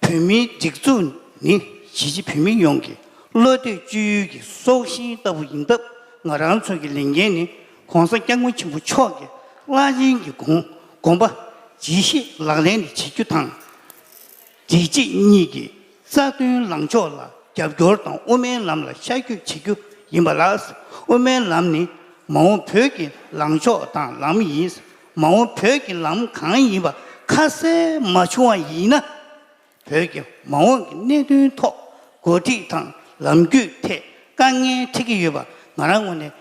བོད་མིའི་སྒྲིག་འཛུགས་ནི་གཞིས་བྱེས་བོད་མི་ཡོངས་ཀྱི་བློ་གཏད་བཅོལ་ཡུལ་གྱི་སྲོག་ཤིང་ལྟ་བུ་ཡིན་སྟབས། ང་རང་ཚོ་གི་ལས་འགན་ནི་༸གོང་ས་༸སྐྱབས་མགོན་ཆེན་པོ་མཆོག་གི་བླ་ཆེན་གྱི་དགོངས་དགོངས་པ་ཇི་བཞིན་ལག་ལེན་དུ་བྱེད་རྒྱུ་དང་། སྒྲིག་གཅིག་གཉིས་ཀྱི་རྩ་དོན་ལངས་ཕྱོགས་ལ་རྒྱབ་སྐྱོར་དང་དབུ་མའི་ལམ་ལ་ཤར་བསྐྱོད་བྱེད་རྒྱུ་ཡིན་པ་ལགས། དབུ་མའི་ལམ་ནི་མ་འོངས་བོད་ཀྱི་ལངས་ཕྱོགས་དང་ལམ་ཡིན། མ་འོངས་བོད་ཀྱི་ལམ་གང་ཡིན་པ་ཁ་གསལ་མ་བྱུང་བ་ཡིན་ན། བོད་ཀྱི་མ་འོངས་ཀྱི་གནད་དོན་ཐོག་འགོ་ཁྲིད་དང་ལམ་བརྒྱུད་ཐད་དཀའ་ངལ་འཕྲད་ཀྱི་ཡོད་པ་ང་རང་ངོས་ནས་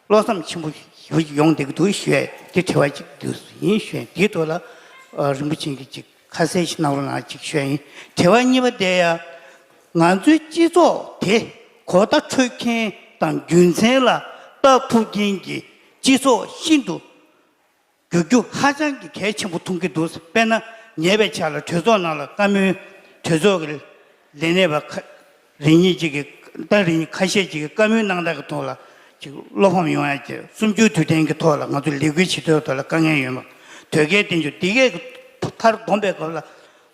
བློ་འཚབ་ཆེན་པོ་ཞེ་པོ་ཅིག་ཡོང་བསྡད་ཀྱི་འདུག་ཞུ་ཡས་དེ་དྲི་བ་གཅིག་འདུག་ཡིན་ཞུ་ཡས། དེའི་ཐོག་ལ་ཨ་རིན་པོ་ཆེ་གིས་ཅིག་ཁ་གསལ་ཞིག་གནང་རོགས་གནང་ཅིག་ཞུ་ཡས་ཡིན། དྲི་བ་གཉིས་པ་དེ་ཡང་ང་ཚོའི་སྤྱི་ཚོགས་དེ་གོ་བརྡ་འཕྲོད་མཁན་དང་རྒྱུ་མཚན་ལ་ལྟ་ཐུབ་མཁན་གྱི་སྤྱི་ཚོགས་ཤིན་ཏུ་འགྱུར་རྒྱུ་ཧ་ཅང་གི་གལ་ཆེན་པོ་མཐོང་གི་འདུག་དཔེར་ན་ཉེ་བའི་ཆར་ལ་གྲོས་ཚོགས་ནང་ལ་བཀའ་མོལ། གྲོས་ཚོགས་ཀྱི་ལས་སྣེ་པ་ཁ་རེ་གཉིས་ཅིག་གིས་ད་རེ་གཉིས་ཁ་ཤས་ཅིག་གིས་བཀའ་མོལ་གནང་སྟངས་ཀྱི་ཐོག་ལ་ཅིག་བློ་ཕམ་ཡོང་ཡ་ཅིག་གསུམ་བཅུའི་དུས་དྲན་གྱི་ཐོག་ལ་ང་ཚོ་ལས་འགུལ་བྱེད་དུས་ཐོག་ལ་དཀའ་ངལ་ཡོད་མ། དོལ་རྒྱལ་བསྟེན་རྒྱུ་དེ་གས་ཀྱི་མཐར་བསྡོམས་པའི་སྐབས་ལ་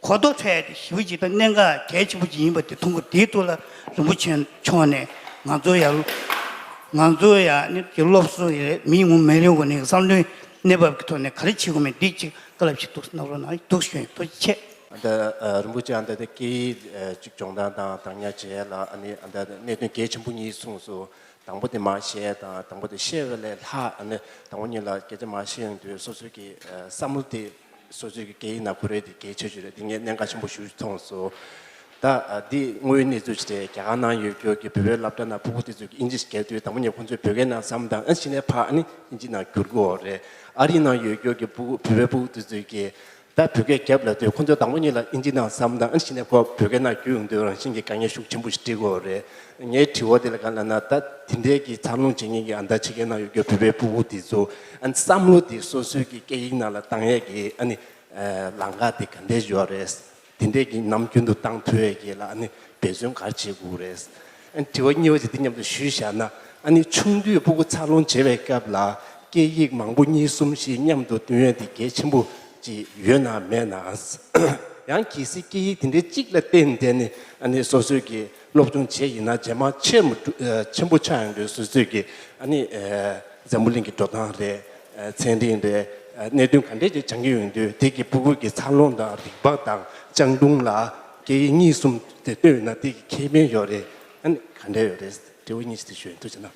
གོ་རྟོགས་འཕྲོད་ཡ་དེ་ཞེ་པོ་ཅིག་དང་གནད་འགག་གལ་ཆེན་པོ་ཅིག་ཡིན་པ་དེ་མཐོང་གི། དེའི་ཐོག་ལ་རིན་པོ་ཆེ་མཆོག་ནས་ང་ཚོ་ཡ་ང་ཚོ་ཡ་ནི་ཀྱི་སློབ་གསོ་ཡི་མི་ངོ་མ་ལེན་གོ་ནས་བསམ་བློའི་གནས་བབ་ཀྱི་ཐོག་ནས་ག་རེ་བྱེད་དགོས་མིན་འདི་གཅིག་བཀའ་སློབ་ཞིག་འདུག་གནང་རོགས་གནང་། འདུག་ཞུ་ཡིན། ཐུགས་རྗེ་ཆེ། ཨ་ད་ཨ་རིན་པོ་ཆེ་ཨ་ད་ད་སྐད་ཡིག་ཨ་གཅིག་སྦྱོང་བརྡར་དང་བདག་ཉར་བྱས་ལ་ཨ་ནི་ཨ་ད་གནད་དོན་གལ་ཆེན་པོ་གཉིས་གསུངས་སོང་། དང་པོ་དེ་མར་བཤད་དང་དང་པོ་དེ་བཤད་པ་ལས་ལྷག་ཨ་ནི་དང་པོ་གཉིས་ལ་སྐད་ཆ་མར་བཤད་ཡོང་དུས་སོ་སོའི་གི་ཨ་བསམ་བློ་དེ་སོ་སོའི་གི་སྐད་ཡིག་ནང་བཀོད་རེས་དེ་གལ་ཆེ་ཤོས་རེད། དེ་ངས་གནད་འགག་ཆེན་པོ་ཞེ་པོ་ཅིག་མཐོང་སོང་། ད་ཨ་འདི་དངོས་ཡོད་གནས་ཚུལ་ཅིག་རེད། རྒྱ་གར་ནང་ཡོད་རྒྱུ་གི་བོད་པའི་སློབ་གྲྭ་ནང་ཕྲུ་གུ་དེ་ཚོས་ཀྱི་ཨིན་ཇི་རྒྱབ་དུས་དང་པོ་ཉིད་ཁོང་ཚོས་བོད་སྐད་ནང་བསམ་དང་ཨ་གཞི་ནས་ཕར་ཨ་ནི་ཨིན་ཇི་ནང་བསྒྱུར་གྱི་ཡོད་རེད། ཨ་རི་ནང་ཡོད་རྒྱུ་གི་ཕྲུ་གུ་བོད་པའི་ཕྲུ་གུ་དེ་ཚོས་ཀྱི་ད་བོད་སྐད་རྒྱབ་ལབ་དུས་ཁོང་ཚོས་དང་པོ་ཉིད་ལ་ཨིན་ཇི་ནང་བསམ་དང་ཨ་གཞི་ནས་ཁོ་བོད་སྐད་ནང་བསྒྱུར་ཡོང་དུས་རང་བཞིན་གྱི་དཀའ་ངལ་ཤུགས་ཆེན་པོ་ཞིག་འཕྲད་ཀྱི་ཡོད་རེད། ངའི་དྲི་བ་དེ་ལ་གང་ལབ་ན་ད་དེ་འདྲའི་གི་འཚར་ལོངས་བྱེད་མཁན་གྱི་ཨ་ད་ཕྱི་རྒྱལ་ནང་ཡོད་རྒྱུ་བོད་པའི་ཕྲུ་གུ་དེ་ཚོ་ཨ་བསམ་བློ་དེ་སོ་སོའི་གི་སྐད་ཡིག་ནང་ལ་བཏང་ཡས་ཀྱི་ཨ་ནི་ལམ་ཁ་དེ་ག་འདྲས་ཡོད་རེད། དེ་འདྲས་ཀྱི་ནམ་རྒྱུན་དུ་བཏང་ཐུབ་ཡས་ཀྱི་ལ་ཨ་ནི་འབད་བརྩོན་ག་རེ་བྱེད་དགོས་རེད། ཨ་ནི་དྲི་བ་གཉིས་པ་ཅིག་འདི་མཉམ་དུ་ཞུས་བཞག་ན། ཨ་ནི་ཆུང་དུས་ཕྲུ་གུ་འཚར་ལོངས་བྱེད་པའི་སྐབས་ལ་སྐད་ཡིག་མང་པོ་གཉིས་གསུམ་ཞིག་མཉམ་དུ་འདོན་ཡས་དེ་གལ་ཆེན་པོ་ཅིག་ཡོད་ན་མེད་ན། ཡང་གལ་སྲིད་སྐད་ཡིག་དེ་འདྲའི་གཅིག་ལ་བརྟེན་བསྡད་ནས་ཨ་ནི་སོ་སོའི་གི་སློབ་སྦྱོང་བྱས་ཡིན་ན་རྗེས་མ་ཆེ་མོ་ཆེན་པོ་ཆགས་ཡོང་དུས་སོ་སོའི་གི་ཨ་ནི་འཛམ་བུ་གླིང་གི་འགྲོ་སྟངས་རེད། ཚན་རིག་རེད། གནད་དོན་ག་འདྲས་ཅིག་སྦྱང་གི་ཡོང་དུས་དེ་གི་ཕྲུ་གུ་གི་འཚར་ལོངས་དང་རིག་པ་དང་སྦྱང་ལུགས་ལ་སྐད་ཡིག་གཉིས་གསུམ་དེ་བཏོན་ཡོད་ན་དེ་གི་ཁེ་ཕན་ཡོད་རེད། ཨ་ནི་ག་འདྲས་ཡོད་རེད། དྲི་བ་གཉིས་ཤིག་དེ་ཞུ་ཡིན། ཐུགས་རྗེ་གནང་།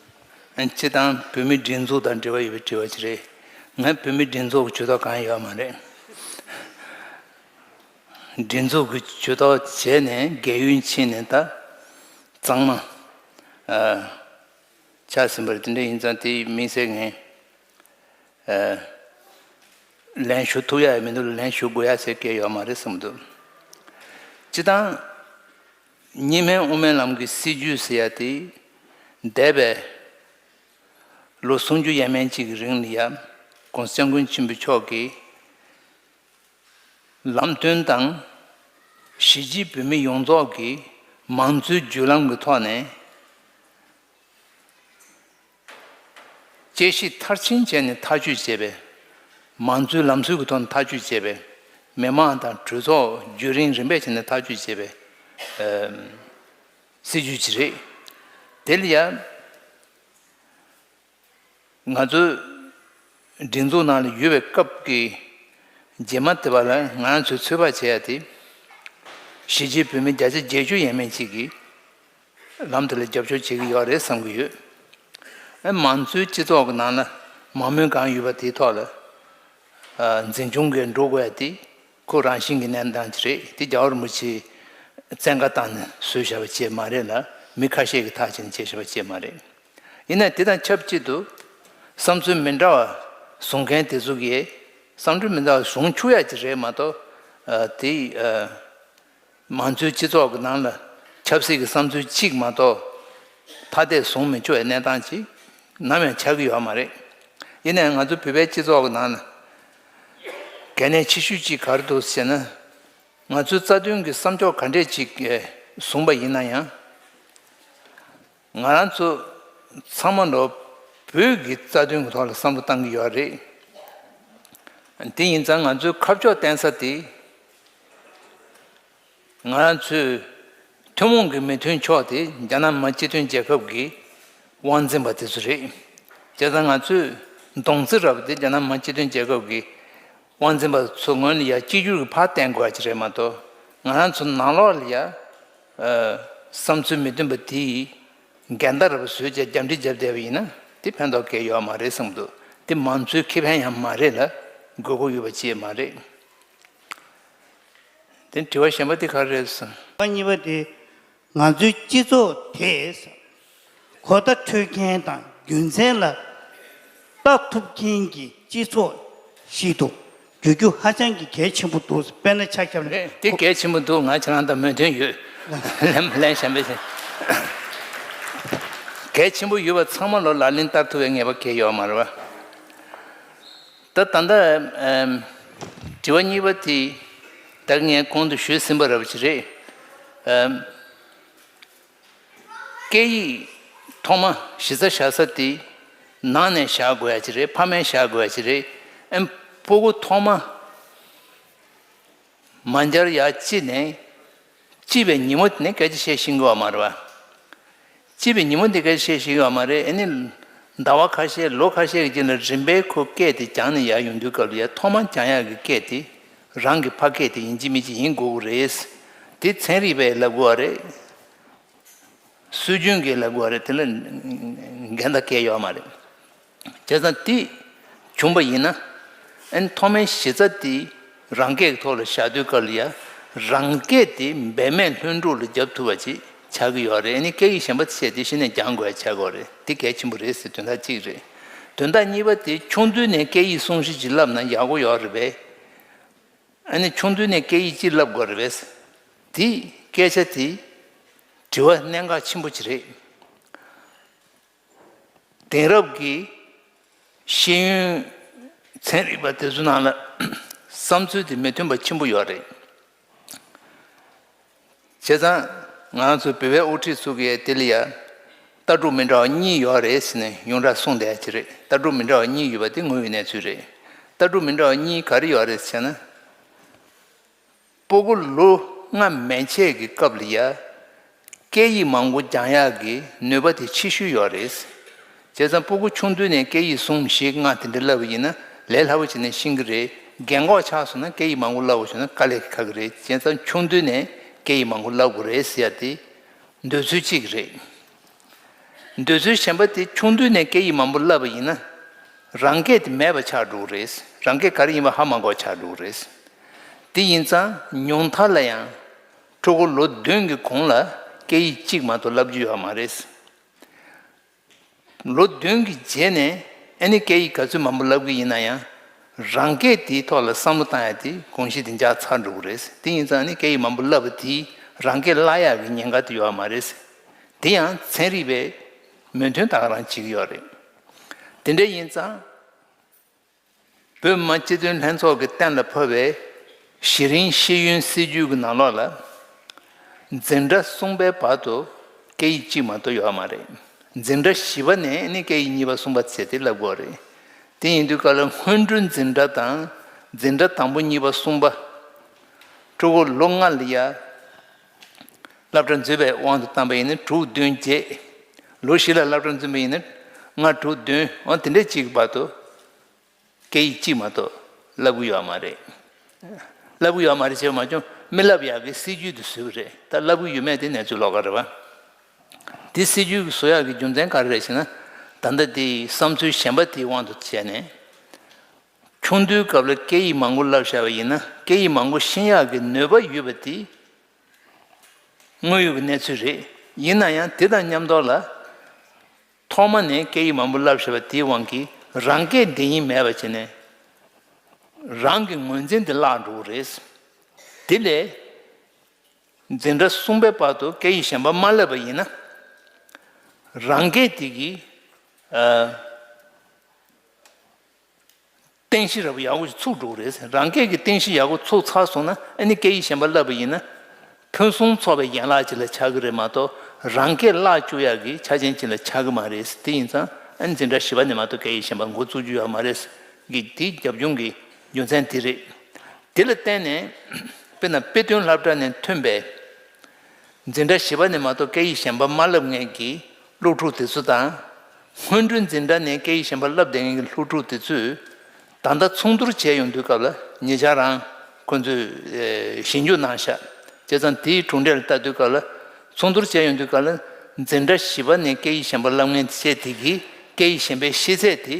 ཨ་ནི་སྤྱིར་བཏང་བོད་མིའི་སྒྲིག་འཛུགས་དང་འབྲེལ་བ་ཡོད་པའི་དྲི་བ་ཅིག་རེད། ང་བོད་མིའི་སྒྲིག་འཛུགས་ཀྱི་ཇུས་གཏོགས་གང་ཡང་ཡོད་མ་རེད། སྒྲིག་འཛུགས་ཀྱི་ཇུས་གཏོགས་བྱས་ནས་རྒས་ཡོལ་ཕྱིན་ནས་ད་གཙང་མ་ཨ་ཆགས་ཟིན་པ་རེད། དེ་འདྲ་ཡིན་ཙང་དེ་དམིགས་བསལ་ངས་ཨ་ལན་ཞུ་ཐུབ་ཡ་ཡང་མི་འདུག་ལན་ཞུ་དགོས་ཡ་ཟེར་སྐད་ཡོད་མ་རེད་བསམ་གྱི་འདུག་སྤྱིར་བཏང་གཉིས་སྨན་དབུ་མའི་ལམ་གྱི་སྲིད་བྱུས་ཟེར་ཡ་དེ་འདས་པའི་ལོ་སུམ་ཅུ་ཡས་མས་གཅིག་གི་རིང་ལ་ཡ་༸གོང་ས་༸སྐྱབས་མགོན་ཆེན་པོ་མཆོག་གིས་ལམ་སྟོན་དང་གཞིས་བྱེས་བོད་མི་ཡོངས་རྫོགས་ཀྱི་མང་གཙོའི་བརྒྱུད་ལམ་གྱི་ཐོག་ནས་དཔྱད་ཞིབ་མཐར་ཕྱིན་བྱས་ནས་ཐག་གཅོད་བྱས་པའི་མང་གཙོའི་ལམ་སྲོལ་གྱི་ཐོག་ནས་ཐག་གཅོད་བྱས་པའི་མི་མང་དང་གྲོས་ཚོགས་བརྒྱུད་རིམ་རིམ་པས་བྱས་ནས་ཐག་གཅོད་བྱས་པའི་ཨ་སྲིད་བྱུས་ཅིག་རེད། དེ་ལ་ཡང་ང་ཚོའི་སྒྲིག་འཛུགས་ནང་ལ་ཡོད་པའི་སྐབས་ཀྱི་རྗེས་མ་དེ་བ་ལ་ང་རང་ཚོས་ཚོད་དཔག་བྱས་ཡ་དེ་གཞིས་བྱེས་བོད་མི་བརྒྱ་ཆ་བརྒྱད་ཅུ་ཡས་མས་གཅིག་གིས་ལམ་དེ་ལ་རྒྱབ་སྐྱོར་བྱེད་ཀྱི་ཡོད་རེད་བསམ་གྱི་ཡོད། ཨ་མང་གཙོའི་སྤྱི་ཚོགས་ཀྱི་ནང་ལ་མང་མོས་གང་ཡོད་པ་དེའི་ཐོག་ལ་ཨ་འཛིན་སྐྱོང་གིས་འགྲོ་དགོས་ཡ་དེ་ཁོ་རང་བཞིན་གྱི་གནས་སྟངས་ཅིག་རེད། དེ་རྒྱལ་བ་རིན་པོ་ཆེས་བཙན་བཀའ་བཏང་ནས་བཟོས་བཞག་པ་ཅིག་མ་རེད་ལ། མི་ཁ་ཤས་ཀྱིས་ཐག་བཅད་ནས་བྱས་བཞག་པ་ཅིག་མ་རེད། ཡིན་ན་དེ་དང་ཆབས་ཅིག་ཏུ་བསམ་ཚུལ་མི་འདྲ་བ་བཟུང་མཁན་དེ་ཚོ་གིས་བསམ་ཚུལ་མི་འདྲ་བ་བཟུང་ཆོག་ཡ་ཅིག་རེད་མ་གཏོགས་ཨ་དེ་ཨ་ མང་གཙོའི་སྤྱི་ཚོགས་ཀྱི་ནང་ལ་ཆབ་སྲིད་ཀྱི་བསམ་ཚུལ་གཅིག་མ་གཏོགས་ཐ་དད་བཟུང་མི་ཆོག་པའི་གནས་སྟངས་ཅིག་ནམ་ཡང་ཆགས་ཀྱི་ཡོད་མ་རེད། ཡིན་ནའང་ང་ཚོ་བོད་པའི་སྤྱི་ཚོགས་ཀྱི་ནང་ལ་གལ་གནད་ཆེ་ཤོས་གཅིག་ག་རེ་འདུག་ཟེར་ན། ང་ཚོའི་རྩ་དོན་གྱི་བསམ་ཕྱོགས་ག་འདྲས་ཅིག་བཟུང་པ་ཡིན་ན་ཡང་། ང་རང་ཚོ་ཚང་མ་ལོ་བོད་ཀྱི་རྩ་དོན་གྱི་ཐོག་ལ་བསམ་བློ་བཏང་གི་ཡོད་རེད། དེ་ཡིན་ཙང་ང་ཚོའི་ཁ་ཕྱོགས་བསྟན་ས་དེ། ང་རང་ཚོའི་ཐུན་མོང་གི་མི་མཐུན་ཕྱོགས་དེ་རྒྱ་ནག་མི་དམངས་སྤྱི་མཐུན་རྒྱལ་ཁབ་ཀྱི་དབང་འཛིན་པ་དེ་ཚོ་རེད། བྱས་ཙང་ང་ཚོའི་མདུང་རྩེ་ར་བ་དེ་རྒྱ་ནག་མི་དམངས་སྤྱི་མཐུན་རྒྱལ་ཁབ་ཀྱི་དབང་འཛིན་པ་ཚོ་ངོས་ནས་ཡ་གཅིག་གྱུར་གྱི་ཕར་བསྟན་དགོས་ཡ་ཅིག་རེད་མ་གཏོགས། ང་རང་ཚོ་ནང་ལོགས་ལ་ཡ་བསམ་ཚུལ་མི་མཐུན་པ་དེ་ཡི་འགལ་ཟླ་ར་བ་བཟོས་བྱས་རྒྱབ་འདྲི་བརྒྱབ་བསྡད་པ་ཡིན་ན་དེ་ཕན་ཐོགས་གང་ཡང་ཡོད་མ་རེད་བསམ་འདུག་དེ་མང་གཙོའི་ཁེ་ཕན་ཡང་མ་རེད་ལ་དགོས་མཁོ་ཡོད་པ་ཅིག་མ་རེད། དེ་དྲི་བ་གཞན་པ་དེ་ག་རེ་རེད་ཟེར། གཉིས་པ་དེ། ང་ཚོའི་སྤྱི་ཚོགས་དེས་གོ་བརྡ་འཕྲོད་མཁན་དང་རྒྱུ་མཚན་ལ་ལྟ་ཐུབ་མཁན་གྱི་སྤྱི་ཚོགས་ཤིག་ཏུ་འགྱུར་རྒྱུ་ཧ་ཅང་གི་གལ་ཆེན་པོ་འདུག་དཔེར་ན་ཆ་བཞག་ན། རེད། དེ་གལ་ཆེན་པོ་འདུག་ང་ཁྱེད་རང་དང་མོས་མཐུན་ཡོད། ལན་ལན་གཞན་པ་ཞིག་གལ་ཆེན་པོ་ཡོད་པ་ཚང་མ་ལོ་ལག་ལེན་བསྟར་ཐུབ་པའི་ངེས་པ་གང་ཡང་ཡོད་མ་རེད་བ། ད་ད་ལྟ་ཨམ། དྲི་བ་གཉིས་པ་དེ་ད་ངས་གོང་དུ་ཞུས་ཟིན་པ་ར་བ་ཅིག་རེད། ཨམ། སྐད་ཡིག་ཐོག་མ་གཞི་རྩ་བཞག་ས་དེ་ནང་ནས་བཞག་དགོས་ཡ་ཅིག་རེད། ཕ་མས་བཞག་དགོས་ཡ་ཅིག་རེད། ཨམ། སྤུ་གུ་ཐོག་མ་མ་འབྱར་ཡ་སྐྱེས་ནས་སྐྱེས་པའི་ཉིན་མོ་དེ་ནས་སྐད་ཆ་བཤད་ཤེས་ཀྱི་ཡོད་མ་རེད་བ། སྐྱེས་པའི་ཉིན་མོ་དེ་སྐད་ཆ་བཤད་ཤེས་ཀྱི་ཡོད་མ་རེད། ཨ་ནི་ཟླ་བ་ཁ་ཤས་ལོ་ཁ་ཤས་ཀྱི་རྗེས་ལ་རིམ་པས་ཁོ་སྐད་དེ་སྦྱངས་ནས་ཡར་ཡོང་དུས་སྐབས་ལ་ཡ་ཐོག་མ་སྦྱང་ཡག་གི་སྐད་དེ་རང་གི་ཕ་སྐད་དེ་ཡིན་གཅིག་མིན་གཅིག་ཡིན་དགོས་ཀྱི་རེད། དེ་ཚན་རིག་པས་ལབ་དགོས་པ་རེད། སྲོལ་རྒྱུན་གྱིས་ལབ་དགོས་པ་རེད། དེ་ལ་འགལ་ཟླ་གང་ཡང་ཡོད་མ་རེད། བྱས་ཙང་དེ་བྱུང་པ་ཡིན་ན། ཨ་ནི་ཐོག་མའི་གཞི་རྩ་དེ་རང་སྐད་ཀྱི་ཐོག་ལ་བཞག་དུས་སྐབས་ལ་ཡ། རང་སྐད་དེ་འབད་མེད་ལྷུན་གྲུབ་ལ་རྒྱབ་ཐུབ་པ་ཅིག་ཆགས་ཀྱི་ཡོད་རེད། ཨ་ནི་སྐད་ཡིག་གཞན་པ་བྱས་ཏེ་གཞི་ནས་སྦྱང་དགོས་ཡ་ཆགས་ཀྱི་ཡོད་རེད། དེ་གལ་ཆེན་པོ་རེད་ཟེར་དོན་དག་གཅིག་རེད། དོན་དག་གཉིས་པ་དེ་ཆུང་དུས་ནས་སྐད་ཡིག་སྲུང་བརྩི་ཅིག་བསླབ་ན་ཡག་པོ་ཡོད་རེད་པས། ཨ་ནི་ཆུང་དུས་ནས་སྐད་ཡིག་ཅིག་བསླབ་དགོས་རེད་པས། དེ་སྐད་ཆ་དེ་དྲི་བ་གནད་འགག་ཆེན་པོ་ཅིག་རེད། དེང་རབས་ཀྱི་ཤེས་ཡོན་ཚན་རིག་པ་དེ་ཚོ་ནང་ལ་བསམ་ཚུལ་དེ་མི་མཐུན་པ་ཆེན་པོ་ཡོད་རེད། བྱས་ཙང་ང་ཚོ་བོད་པའི་དབུ་ཁྲིད་ཚོ་གིས་དེ་ལ་ཡ་ལྟ་གྲུབ་མི་འདྲ་བ་གཉིས་ཡོད་རེད་ཟེར་ནས་ཡོངས་གྲགས་གསུངས་བསྡད་ཀྱི་རེད། ལྟ་གྲུབ་མི་འདྲ་བ་གཉིས་ཡོད་པ་དེ་དངོས་ཡོད་གནས་ཚུལ་རེད། ལྟ་གྲུབ་མི་འདྲ་བ་གཉིས་ག་རེ་ཡོད་རེད་ཟེར་ན། སྤུ་གུ་ལོ་ལྔ་མན་ཆད་ཀྱི་སྐབས་ལ་ཡ། སྐད་ཡིག་མང་པོ་སྦྱང་ཡག་གི་ནུས་པ་དེ་ཆེ་ཤོས་ཡོད་རེད། བྱས་ཙང་སྤུ་གུ་ཆུང་དུས་ནས་སྐད་ཡིག་གསུམ་བཞི་ལྔ་དེ་འདྲ་བསླབ་པ་ཡིན་ན་ལས་སླ་པོ་བྱས་ནས་ཤེས་ཀྱི་རེད། རྒན་གོག་ཆགས་སོང་ན་སྐད་ཡིག་མང་པོ་བསླབ་པ་བྱུང་ན་དཀའ་ལས་ཁག་གི་རེད། བྱས་ཙང་ཆུང་དུས་ནས་སྐད་ཡིག་མང་པོ་བསླབ་དགོས་རེད་ཟེར་ཡ་དེ་འདོད་ཚུལ་གཅིག་རེད། འདོད་ཚུལ་གཞན་པ་དེ་ཆུང་དུས་ནས་སྐད་ཡིག་མང་པོ་བསླབ་པ་ཡིན་ན་རང་སྐད་དེ་མེད་པ་ཆགས་འགྲོ་གི་རེད། རང་སྐད་ག་རེ་ཡིན་པ་ཧ་མ་གོ་ཆགས་འགྲོ་གི་རེད། དེ་ཡིན་ཙང་ཉུང་མཐའ་ལ་ཡང་ཕྲུ་གུ་ལོ་བདུན་གྱི་གོང་ལ་སྐད་ཡིག་གཅིག་མ་གཏོགས་བསླབ་རྒྱུ་ཡོད་མ་རེད། ལོ་བདུན་གྱི་རྗེས་ནས་ཨ་ནི་སྐད་ཡིག་ག་ཚོད་མང་པོ་བསླབ་ཀྱི་ཡིན་ན་ཡང་རང་སྐད་དེའི་ཐོག་ལ་བསམ་བློ་བཏང་ཡ་དེ་གོམས་གཤིས་དེ་འཇགས་ཚར་འགྲོ་གི་རེད། དེ་ཡིན་ཙང་ཨ་ནི་སྐད་ཡིག་མང་པོ་བསླབ་པ་དེས་རང་སྐད་བརླག་ཡག་གི་ཉེན་ཁ་དེ་ཡོད་མ་རེད། དེ་ཡང་ཚན་རིག་པས་མོས་མཐུན་ད་ག་རང་བྱེད་ཀྱི་ཡོད་རེད། དེ་འདྲ་ཡིན་ཙང་། བོད་མི་མང་སྤྱི་འཐུས་ལྷན་ཚོགས་ཀྱིས་གཏན་ལ་ཕབ་པའི་གཞི་རིམ་ཤེས་ཡོན་སྲིད་བྱུས་ཀྱི་ནང་ལོགས་ལ། འཛིན་གྲྭ་གསུམ་པའི་བར་དུ་སྐད་ཡིག་གཅིག་མ་གཏོགས་ཡོད་མ་རེད། འཛིན་གྲྭ་བཞི་པ་ནས་ནི་སྐད་ཡིག་གཉིས་པ་གསུམ་པ་བྱས་ཏེ་བསླབ་དགོས་རེད། དེ་ཡིན་དུས་སྐབས་ལ་སྔོན་འགྲོའི་འཛིན་གྲྭ་དང་འཛིན་གྲྭ་དང་པོ་གཉིས་པ་གསུམ་པ། ཕྲུ་གུ་ལོ་ལྔ་ལ་ཡ། སློབ་གྲྭ་འཛུལ་བའི་དབང་དུ་བཏང་པ་ཡིན་ན་དྲུག་བདུན་བརྒྱད། ལོ་བཞི་ལ་སློབ་གྲྭ་འཛུལ་བ་ཡིན་ན་ལྔ་དྲུག་བདུན་འོ་དེ་འདྲའི་གཅིག་གི་བར་དུ་སྐད་ཡིག་གཅིག་མ་གཏོགས་བསླབ་གི་ཡོད་མ་རེད། བསླབ་གི་ཡོད་མ་རེད་ཟེར་བ་མ་བྱུང་མི་བསླབ་ཡག་གི་སྲིད་ཇུས་དེ་བཟོས་པ་རེད། ད་བསླབ་གི་ཡོད་མེད་དེ་གནས་ཚུལ་ལོགས་ཀ་རེད་བ། དེ་སྲིད་ཇུས་ཀྱི་བཟོ་ཡག་གི་རྒྱུ་མཚན་ག་རེ་རེད་ཟེར་ན། ད་ལྟ་དེའི་བསམ་ཚུལ་གཞན་པ་དེའི་དབང་དུ་བྱས་ནས། ཆུང་དུས་སྐབས་ལ་སྐད་ཡིག་མང་པོ་བསླབ་བཞག་པ་ཡིན་ན་སྐད་ཡིག་མང་པོ་ཤེས་ཡག་གི་ནུས་པ་ཡོད་པ་དེ་དངོས་ཡོད་ཀྱི་གནས་ཚུལ་རེད། ཡིན་ན་ཡང་དེ་དང་མཉམ་དུ་ལ་ཐོག་མ་ནས་སྐད་ཡིག་མང་པོ་བསླབ་བཞག་པ་དེའི་དབང་གིས་རང་སྐད་འདི་ཉིད་མེད་པ་བྱས་ནས་རང་གི་ངོས་འཛིན་དེ་བརླག་འགྲོ་གི་རེད། དེ་ལས། འཛིན་གྲྭ་གསུམ་པའི་བར་དུ་སྐད་ཡིག་གཞན་པ་མ་བསླབས་པ་ཡིན་ན། རང་སྐད་དེ་གི་ཨ། རྟེན་གཞི་རབ་ཡག་པོ་ཞིག་ཚུགས་འགྲོ་གི་རེད། རང་སྐད་ཀྱི་རྟེན་གཞི་ཡག་པོ་ཚུགས་ཚར་སོང་ན། ཨ་ནི་སྐད་ཡིག་གཞན་པ་བསླབས་པ་ཡིན་ན། ཕུན་སུམ་ཚོགས་པའི་ཡན་ལག་ཅིག་ལ་ཆགས་ཀྱི་རེད་མ་གཏོགས། རང་སྐད་བརླག་བཅུག་ཡག་གི་ཆ་རྐྱེན་ཅིག་ལ་ཆགས་ཀྱི་མ་རེད། དེ་ཡིན་ཙང་ཨ་ནི་འཛིན་གྲྭ་བཞི་པ་ནས་མ་གཏོགས་སྐད་ཡིག་གཞན་པ་འགོ་བཙུགས་རྒྱུ་ཡོད་མ་རེད་གི། དེའི་རྒྱབ་ལྗོངས་ཀྱི་རྒྱུ་མཚན་དེ་རེད། དེ་ལ་བརྟེན་ནས། དཔེར་ན་དཔེ་སྟོན་སློབ་གྲྭ་ནས་ཐོན་པའི་འཛིན་གྲྭ་བཞི་པ་ནས་མ་གཏོགས་སྐད་ཡིག་གཞན་པ་མ་བསླབ་མཁན་གྱི་སློབ་ཕྲུག་དེ་ཚོ་དང་། སྔོན་འགྲོའི་འཛིན་གྲྭ་ནས་སྐད་ཡིག་གཞན་པ་བསླབ་བསྡད་མཁན་གྱི་སློབ་ཕྲུག་དེ་ཚོས་ད་ལྟ་མཚུངས་བསྡུར་བྱས་ཡོང་དུས་སྐབས་ལ། ཉེ་ཆར་རང་ཁོ་ཚོས་ཨེ་ཞིབ་འཇུག་གནང་ཤག་བྱས་ཙང་དེའི་གྲུབ་འབྲས་ལ་ལྟ་དུས་སྐབས་ལ། མཚུངས་བསྡུར་བྱས་ཡོང་དུས་སྐབས་ལ། འཛིན་གྲྭ་བཞི་པ་ནས་སྐད་ཡིག་གཞན་པ་བསླབ་མཁན་བཅས་དེ་གིས་སྐད་ཡིག་གཞན་པའི་ཤེས་ཚད་དེ།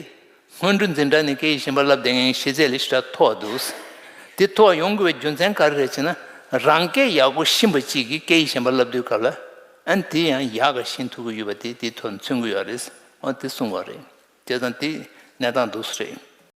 སྔོན་འགྲོ་འཛིན་གྲྭ་ནས་སྐད་ཡིག་གཞན་པ་བསླབ་བསྡད་མཁན་གྱི་ཤེས་ཚད་ལས་ཞེ་དྲག་མཐོ་བ་འདུག་དེ་མཐོ་བ་ཡོང་དགོས་པའི་རྒྱུ་མཚན་ག་རེ་རེད་ཅེ་ན། རང་སྐད་ཡག་པོ་ཤེས་པ་གཅིག་གིས་སྐད་ཡིག་གཞན་པ་བསླབ་དུས་སྐབས་ལ། ཨ་ནི་དེ་ཡང་ཡག་ག་ཤེས་ཐུབ་ཀྱི་ཡོད་པ་དེ་དེའི་ཐོག་ནས་མཚོན་གྱི་ཡོད་རེད། འོ་དེ་གསུངས་པ་རེད། བྱས་ཙང་དེ་གནས་སྟངས་འདུག་སེ་རེད།